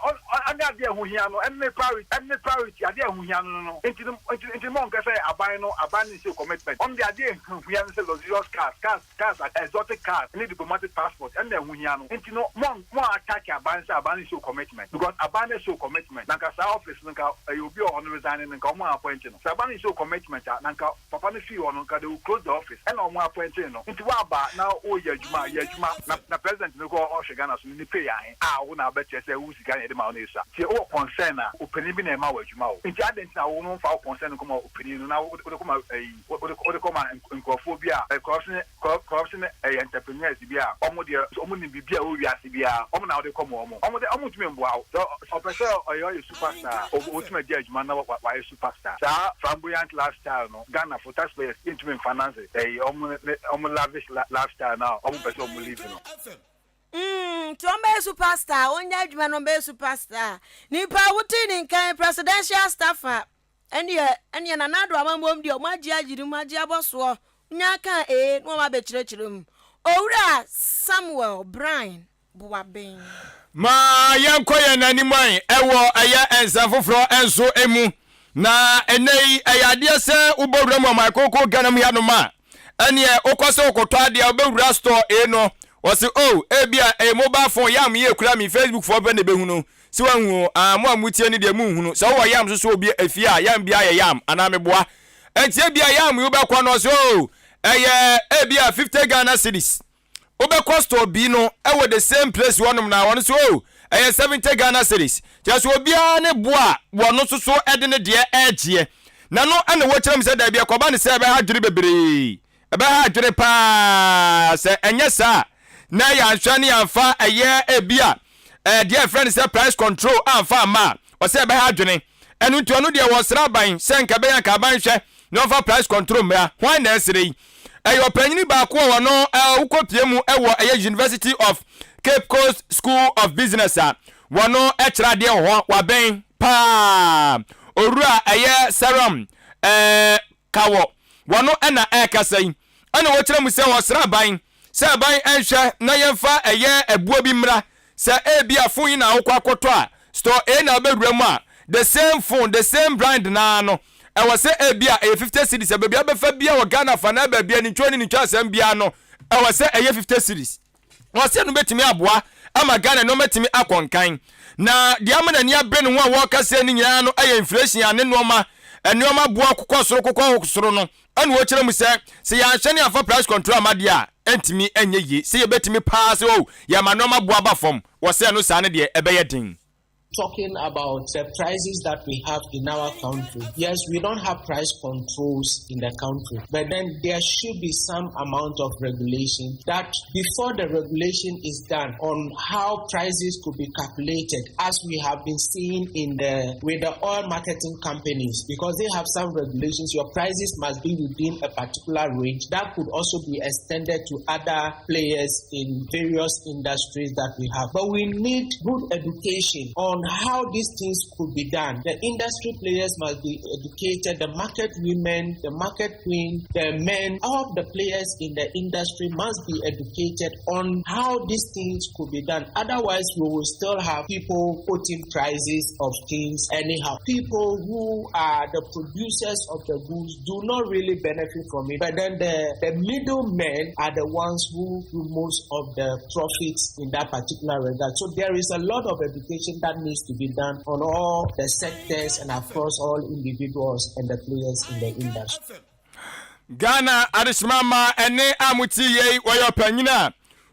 ɔne adeɛ a ɛho hia no ɛne ne priority ɛne ne priority adeɛ a ɛho hia no no no nti no nti nti mo nka sɛ aban no aban no nhyɛ commitment ɔno deɛ adeɛ a ɛho hia no sɛ luxurious cars cars cars exotic cars ne diplomatic passport ɛno na ɛho hia no nti no mo mo attack aban sɛ aban no nhyɛ commitment because aban no show commitment na nka saa office no nka ɛyɛ obi a ɔno resign no nka ɔmo appoint no sɛ aban no nhyɛ commitment a na nka papa no fii hɔ no nka they will close the office ɛna ɔmo appoint no nti woaba na woyɛ adwuma yɛ adwuma na president no kɔ ɔhwɛ Ghana so no ne pay ahe a wo na wobɛkyerɛ sɛ wo sika na yɛde ma wo no esua nti wowɔ concern a opanin bi na ɛma wo adwuma o nti adɛn nti na wo no mfa wo concern no kɔma opanin no na wode kɔma ɛyi wode wode kɔma nkurɔfoɔ bi a corruption corruption ɛyɛ entrepreneurs bi a ɔmo deɛ ɔmo nim biribi a ɛwɔ wiase biara ɔmo na wode kɔma ɔmo ɔmo de ɔmo ntumi mboa wo sɛ ɔpɛ sɛ ɔyɛ superstar ɔtumi agye adwuma na wayɛ superstar. Saa flamboyant lifestyle no Ghana fo taxpayers yɛntumi mfinance ɛyi ɔmo ne ɔmo lavish lifestyle no a ɔmo pɛ sɛ ɔmo live no. Nti ɔmbɛyɛ superstar, ɔnyɛ adwuma no ɔmbɛyɛ superstar. Nipa a wotee ne nkan presidential staffer ɛneɛ ɛneɛ Nana Addo amammuom deɛ ɔmo agye ayiri mu agye abɔ soɔ nya ka ee na wɔn abɛkyerɛkyerɛ mu. Owura Samuel Brian Boaben. Ma yɛnkɔ yɛn anim ɛ wɔ ɛyɛ nsɛm foforɔ nso mu. Na ɛnnɛ yi ɛyɛ adeɛ sɛ wobɔ wura mu ɔman kronkron Ghana mu hanom a, ɛneɛ wokɔ sɛ wokɔtɔ adeɛ a wobɛwura store A no, wɔse oh ebi a ɛyɛ mobile phone yam yɛ kura me Facebook foɔ pɛ na ɛbɛhunu. Sɛ wahu o, ah mo a motie no deɛ monhunu. Sɛ wowɔ yam nso so obi efie a yam biara yɛ yam anaa meboa. Ɛnti ebi a yam yi wobɛkɔ no ɔse oh ɛyɛ ebi a 50 Ghana cedis. Wobɛkɔ store bi no ɛwɔ the same place hɔnom na wɔn nso oh ɛyɛ 70 Ghana cedis. Kyerɛ sɛ obiara ne bo a wɔn nso so ɛde ne deɛ ɛregyeɛ. Na no ɛna wɔkyerɛ mu sɛ daabi ɛkɔba ne sɛ ɛbɛha adwene bebree. Ɛbɛha adwene paa sɛ ɛnyɛ saa na yɛanhwɛ ne yɛamfa ɛyɛ ebi a ɛɛ deɛ ɛfrɛ no sɛ price control amfa amma a, ɔsɛ ɛbɛha adwene. Ɛno nti ɔno deɛ wɔsrɛ aban sɛ nka ɛbɛyɛ anka aban hwɛ na ɔmfa price control mmra. Hwan na ɛsrɛ yi? Ɛyɛ ɔpanyini baako a ɔno ɛɛ wokɔpie mu ɛwɔ ɛyɛ University of Cape Coast School of Business a wɔno ɛkyerɛ adeɛ wɔ hɔ, wabɛn paa. Owura ɛyɛ Serum ɛɛ Ka wɔ wɔno na ɛrekasa yi ɛna wɔkyerɛ mu sɛ wɔsrɛ aban sɛ aban nhwɛ na yɛmfa ɛyɛ ɛboɔ bi mmra sɛ ebia phone yi na wokɔ akɔtɔ a store A na wobɛwura mu a the same phone the same brand no ara no ɛwɔ sɛ ebia ɛyɛ 50 cedis a baabi a wobɛfa bia wɔ Ghana fa na baabi a ne ntwa ne ne ntwa asɛm biara no ɛwɔ sɛ ɛyɛ 50 cedis. Ɔsɛ no bɛtumi aboa ama Ghana nneɛma atumi akɔ nkan. Na deɛ ama n'ani abere ne ho a wɔreka sɛ ne nyinaa no yɛ inflation a ne nneɛma nneɛma boɔ kokɔ soro kokɔ soro no ɛna wɔkyerɛ mu sɛ sɛ yɛanhwɛ ne amfa price control amma deɛ a ɛntumi nyɛ yie sɛ yɛbɛtumi paa sɛ oh yɛma nneɛma boɔ aba fam wɔ sɛ ɛno saa no deɛ ɛbɛyɛ den. Talking about the prices that we have in our country. Yes, we don't have price controls in the country, but then there should be some amount of regulation that before the regulation is done on how prices could be calculated, as we have been seeing in the with the oil marketing companies, because they have some regulations. Your prices must be within a particular range that could also be extended to other players in various industries that we have. But we need good education on on how these things could be done. The industry players must be educated, the market women, the market queen, the men, all the players in the industry must be educated on how these things could be done. Otherwise, we will still have people putting prices of things anyhow. People who are the producers of the goods do not really benefit from it, but then the, the middlemen are the ones who do most of the profits in that particular regard. So there is a lot of education that needs to be done on all the sectors and across all individuals and the players in the industry. Ghana adehyema ma ɛne a mote yei wɔyɛ ɔpanyin a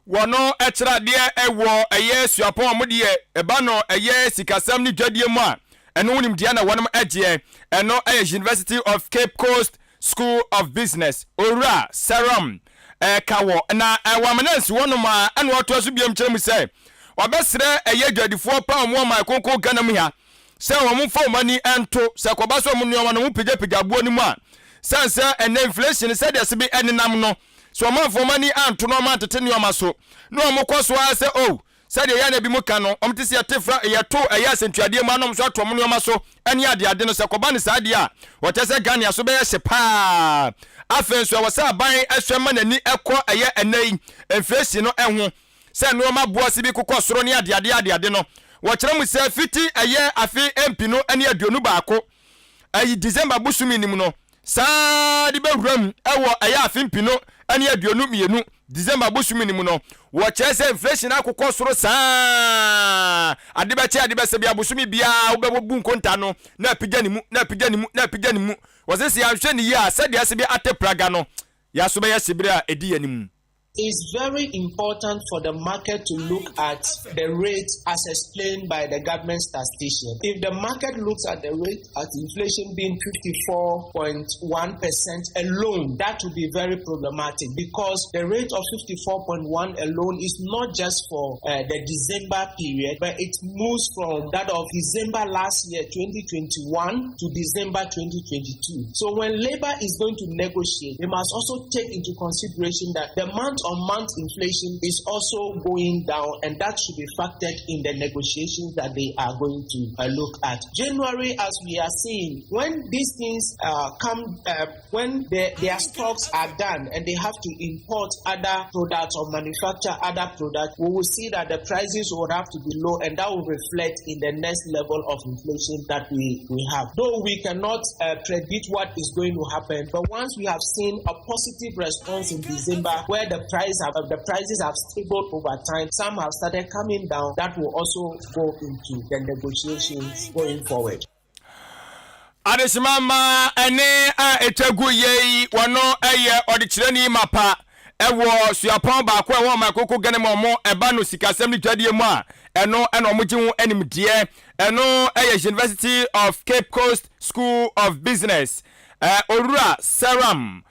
wɔno kyerɛ adeɛ wɔ ɛyɛ suapɔn a wɔdeɛ ɛba no ɛyɛ sikasɛm ne dwadie mu a ɛno ho nimdeɛ na wɔnom agyeɛ ɛno ɛyɛ University of Cape Coast School of Business Owura Serom ɛka wɔ na ɛwɔ amena nsi hɔnom a ɛna ɔtoa so biom kyerɛ mu sɛ wabɛsrɛ ɛyɛ adwadifoɔ pa wɔn ɔman kronkron Ghana mu ha sɛ wɔn mfa wɔn ani nto sɛ kɔba sɛ wɔn nneɛma no ho pigyapigya aboɔ no mu a sɛn sɛ ɛnɛ inflation sɛdeɛ se bi ɛnenam no sɛ wɔn amfa wɔn ani anto na wɔn antete nneɛma so na wɔn kɔ so ara sɛ oh Sɛdeɛ ɛyɛ a na ebinom ka no, wɔte sɛ yɛte fra, yɛto ɛyɛ asɛntuadeɛ mu a na wɔn nso ato wɔn nneɛma so ne adeade no. Sɛ ɛkɔba no saa deɛ a, wɔkyerɛ sɛ Ghana so bɛyɛ hye pa ara. Afei nso, ɛwɔ sɛ aban hwɛ ma n'ani kɔ ɛyɛ ɛnnɛ yi inflation no ho, sɛ nneɛma boɔ se bi kokɔ soro ne adeade adeade no. Wɔkyerɛ mu sɛ fiti ɛyɛ afe mpenu ne 21, ɛyi December bosome no mu no, Saa ara de bɛwuram wɔ ɛyɛ afe mpino ne 22 December bosome no mu no, wɔkyerɛ sɛ inflation akokɔ soro saa ara. Ade bɛkye ade bɛsa biara, bosome biara wobɛbu nkonta no na apigya ne mu, na apigya ne mu, na apigya ne mu. Wɔse sɛ yɛanhwɛ no yie a, sɛdeɛ ɛse bi ate praga no, yɛn aso bɛyɛ hye berɛ a ɛdi yɛn anim. It's very important for the market to look at the rate as explained by the government statistician. If the market looks at the rate at inflation being 54.1% alone, that will be very problematic because the rate of 54.1 alone is not just for uh, the December period, but it moves from that of December last year, 2021, to December 2022. So when labor is going to negotiate, they must also take into consideration that the month on month inflation is also going down, and that should be factored in the negotiations that they are going to uh, look at. January, as we are seeing, when these things uh, come, uh, when the, their stocks are done and they have to import other products or manufacture other products, we will see that the prices will have to be low, and that will reflect in the next level of inflation that we, we have. Though we cannot uh, predict what is going to happen, but once we have seen a positive response in December where the price have, the prices have stable over time, some have started coming down, that will also go into the negotiations going forward. Adehyema mma ɛne a ɛtwa gu yei wɔno ɛyɛ ɔdekyerɛni mapa ɛwɔ suapɔn baako a ɛwɔ ɔman koko Ghana mu ɔmo ɛba no sikasɛm ne dwadie mu a ɛno ɛna ɔmo gye ho animdeɛ ɛno ɛyɛ University of Cape Coast School of Business Owura Seram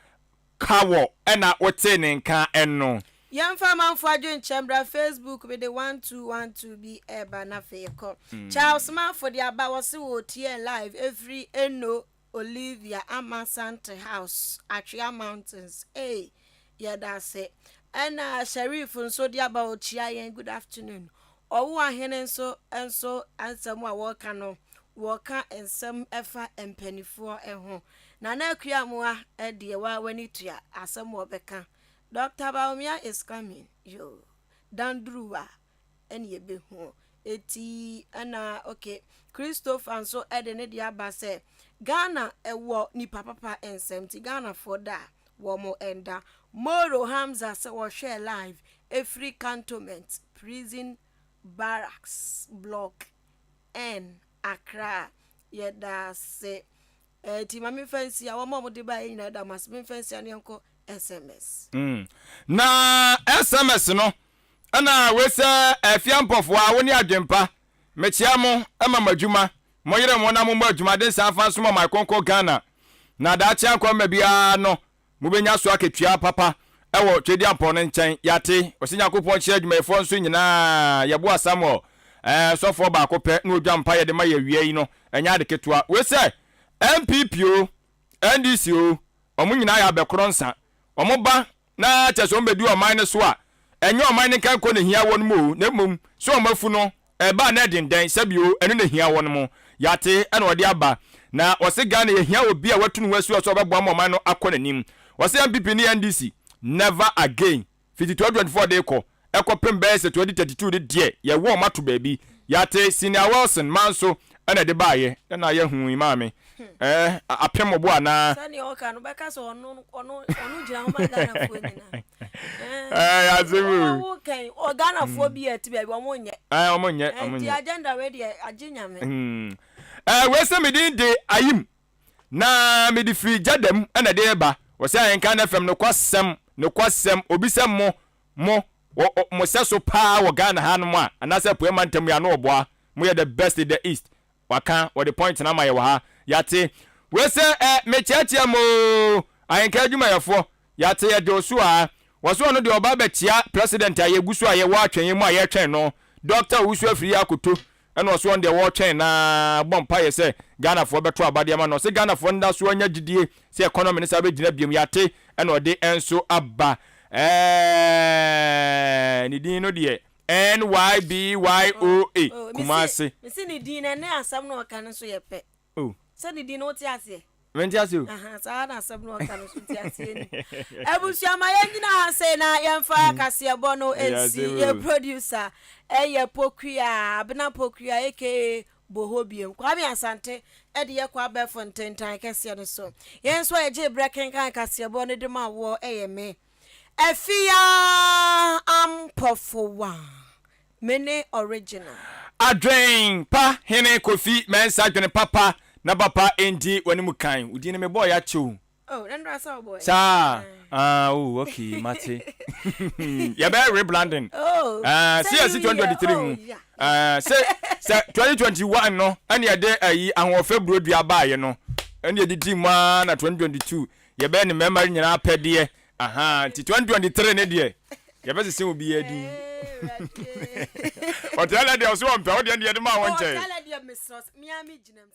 Kawɔ na wotee ne nka no. Yɛmfa amanfoɔ adwenkyerɛ mbra Facebook mede 1212 bi ɛɛba na afei yɛkɔ Charles Marfo de aba wɔse wɔretie live ɛfiri Eno Olivia Ama Sante House Atwea Mountains ei yɛda ase ɛna Sharif nso de aba ɔkyia yɛn good afternoon Ɔwo ahene nso nso nsɛm a wɔka no wɔka nsɛm ɛfa mpanifoɔ ho Nana Akua Amoah deɛ waa w'ani tua asɛm wɔbɛka Doctor Bawumia is coming yoo Danduruwa ɛne yɛbɛhu eti ɛna ok Christopher nso ɛde ne deɛ aba sɛ Ghana ɛwɔ nipa papa nsɛm nti Ghanafoɔ da a wɔn ɛnda Moro Hamza sɛ wɔhwɛɛ live ɛfiri Cantonment Prison Barracks Block N Accra yɛdaase Ɛɛ nti ma memfa nsia wɔn a wɔde baeɛ nyinaa da mo ase memfa nsia no yɛnkɔ SMS. Mm. Na SMS no ɛna wei sɛ Afia Mpɔfoa wo ne Adwempa mekyea mo ma mo adwuma mo yere mo na mo mmɔ adwumaden saa mfa nsom ɔman kronkron Ghana na daakye ankɔ mma biara no Mobɛnya so akatua papa wɔ Tweduampɔn no nkyɛn. Yɛate. Ɔse Nyankopɔn nhyira adwumayɛfoɔ nso nyinaa. Yɛboa Samuel, ɛɛ, sɔfoɔ baako pɛ na ɔdwa mpaeɛ de ma yɛ awia yi no, ɛnyɛ ade ketewa. Wei sɛ, NPP o, NDC o, wɔn nyinaa yɛ abɛkorɔ nsa. Wɔn ba na kyerɛ sɛ wɔn bɛdi ɔman no so a, ɛnyɛ ɔman no nkankɔ na ɛhia wɔn o, na mmom sɛ wɔn afu no. Ɛba a na ɛdendɛn sɛbi o ɛno na ehia wɔn mo. Yate ɛna ɔde aba. Na ɔse Ghana yɛhia obi a watu ne ho asi hɔ sɛ ɔbɛboa ma ɔman no akɔ n'anim. Ɔse NPP ne NDC never again. Fiti 2024 de rekɔ ɛkɔpem bɛyɛ sɛ 2032 no deɛ yɛwɔ wɔn ato baabi. Yate Senior Wilson Manso ɛna ɛde baayɛ. Dɛn na ayɛ huu yi maame? Ɛɛ apem wo bo anaa? Sɛdeɛ ɔka no bɛka sɛ ɔno ɔno ɔno gyina hɔ ma Ghanafoɔ nyinaa. Ɛɛ asɛm o. Ɔwo kɛn ɔ Ghanafoɔ bi a ɛte baabi wɔn nyɛ. Ɛɛ wɔn nyɛ wɔn nyɛ. Nti agenda wei deɛ agye nyame. Ɛɛ wei sɛ me din de Ayim na me de firi Gyada mu ɛna ɛde reba. Wɔsɛ Ahenkan FM nokwasɛm nokwasɛm obi sɛ mo mo wɔ mo sɛso paa wɔ Ghana ha nom a anaasɛ Apueɛ mantam yi ano ɔboa mo yɛ the best in the East. Waka, wɔde point no ama yɛ wɔ ha. Yɛate. Wei sɛ ɛ, mekyerɛkyerɛ mo oo, ahenka adwumayɛfoɔ, yɛate, yɛde wo so aa. Wɔse ɔno deɛ ɔba abɛkyea president a yɛgu so a yɛwɔ atwɛnyɛ mu a yɛretwɛn no, Doctor Owusu Afriyie Akoto, ɛna ɔse ɔno deɛ wɔretwɛn no aa, bɔ mpaeɛ sɛ Ghanafoɔ bɛto aba de ama no. Ɔse Ghanafoɔ nda so anya gyidie sɛ economy no san bɛgyina biom. Yɛate, ɛna ɔde nso aba. Ɛɛɛ, ne din no deɛ. NYBYOA, Oh, Kumasi. Mese ne din no ɛne asɛm no ɔka no nso yɛ pɛ. Oh. Sɛ ne din no wote aseɛ? Mente ase o. Aha, saa na asɛm no ɔka no nso nte aseɛ ni. Abusua ma yɛn nyina ha sei na yɛmfa hmm. kaseɛbɔ no nsi yɛ producer ɛyɛ Pokuya, Abena Pokuya aka Boho biem. Kwame Asante ɛde yɛ kɔ abɛɛfo ntentan kɛseɛ no so. Yɛn nso a yɛgye berɛ kenkan kaseɛbɔ no de ma woɔ ɛyɛ me. Afia Ampofo me ne original. Adwen pa hene Kofi Mensah dwene papa na papa ndi w'anim kan. Wo din no me bɔɔ ya kyɛ o. Oh, na ndra sɛ ɔbɔɛ. Saa ah oh okay mate. Yɛbɛyɛ rebranding. Oh, ah, sɛ CSC new year, 2023 oh, mu. yeah. Ah, sɛ sɛ 2021 no ɛne yɛde ayi ahoɔfɛ burodua baayɛ no ɛne yɛde di mu ara na 2022 Yɛbɛyɛ ne mmarima nyinaa apɛdeɛ. Ahaa, nti 2023 ne deɛ, yɛbɛsese obiara din. Ɔtɛlɛ deɛ ɔso ɔmpɛ, wo deɛ deɛ de maa wɔn nkyɛn. Ɔtɛlɛ deɛ mesrɛ, me ara me gyina mu.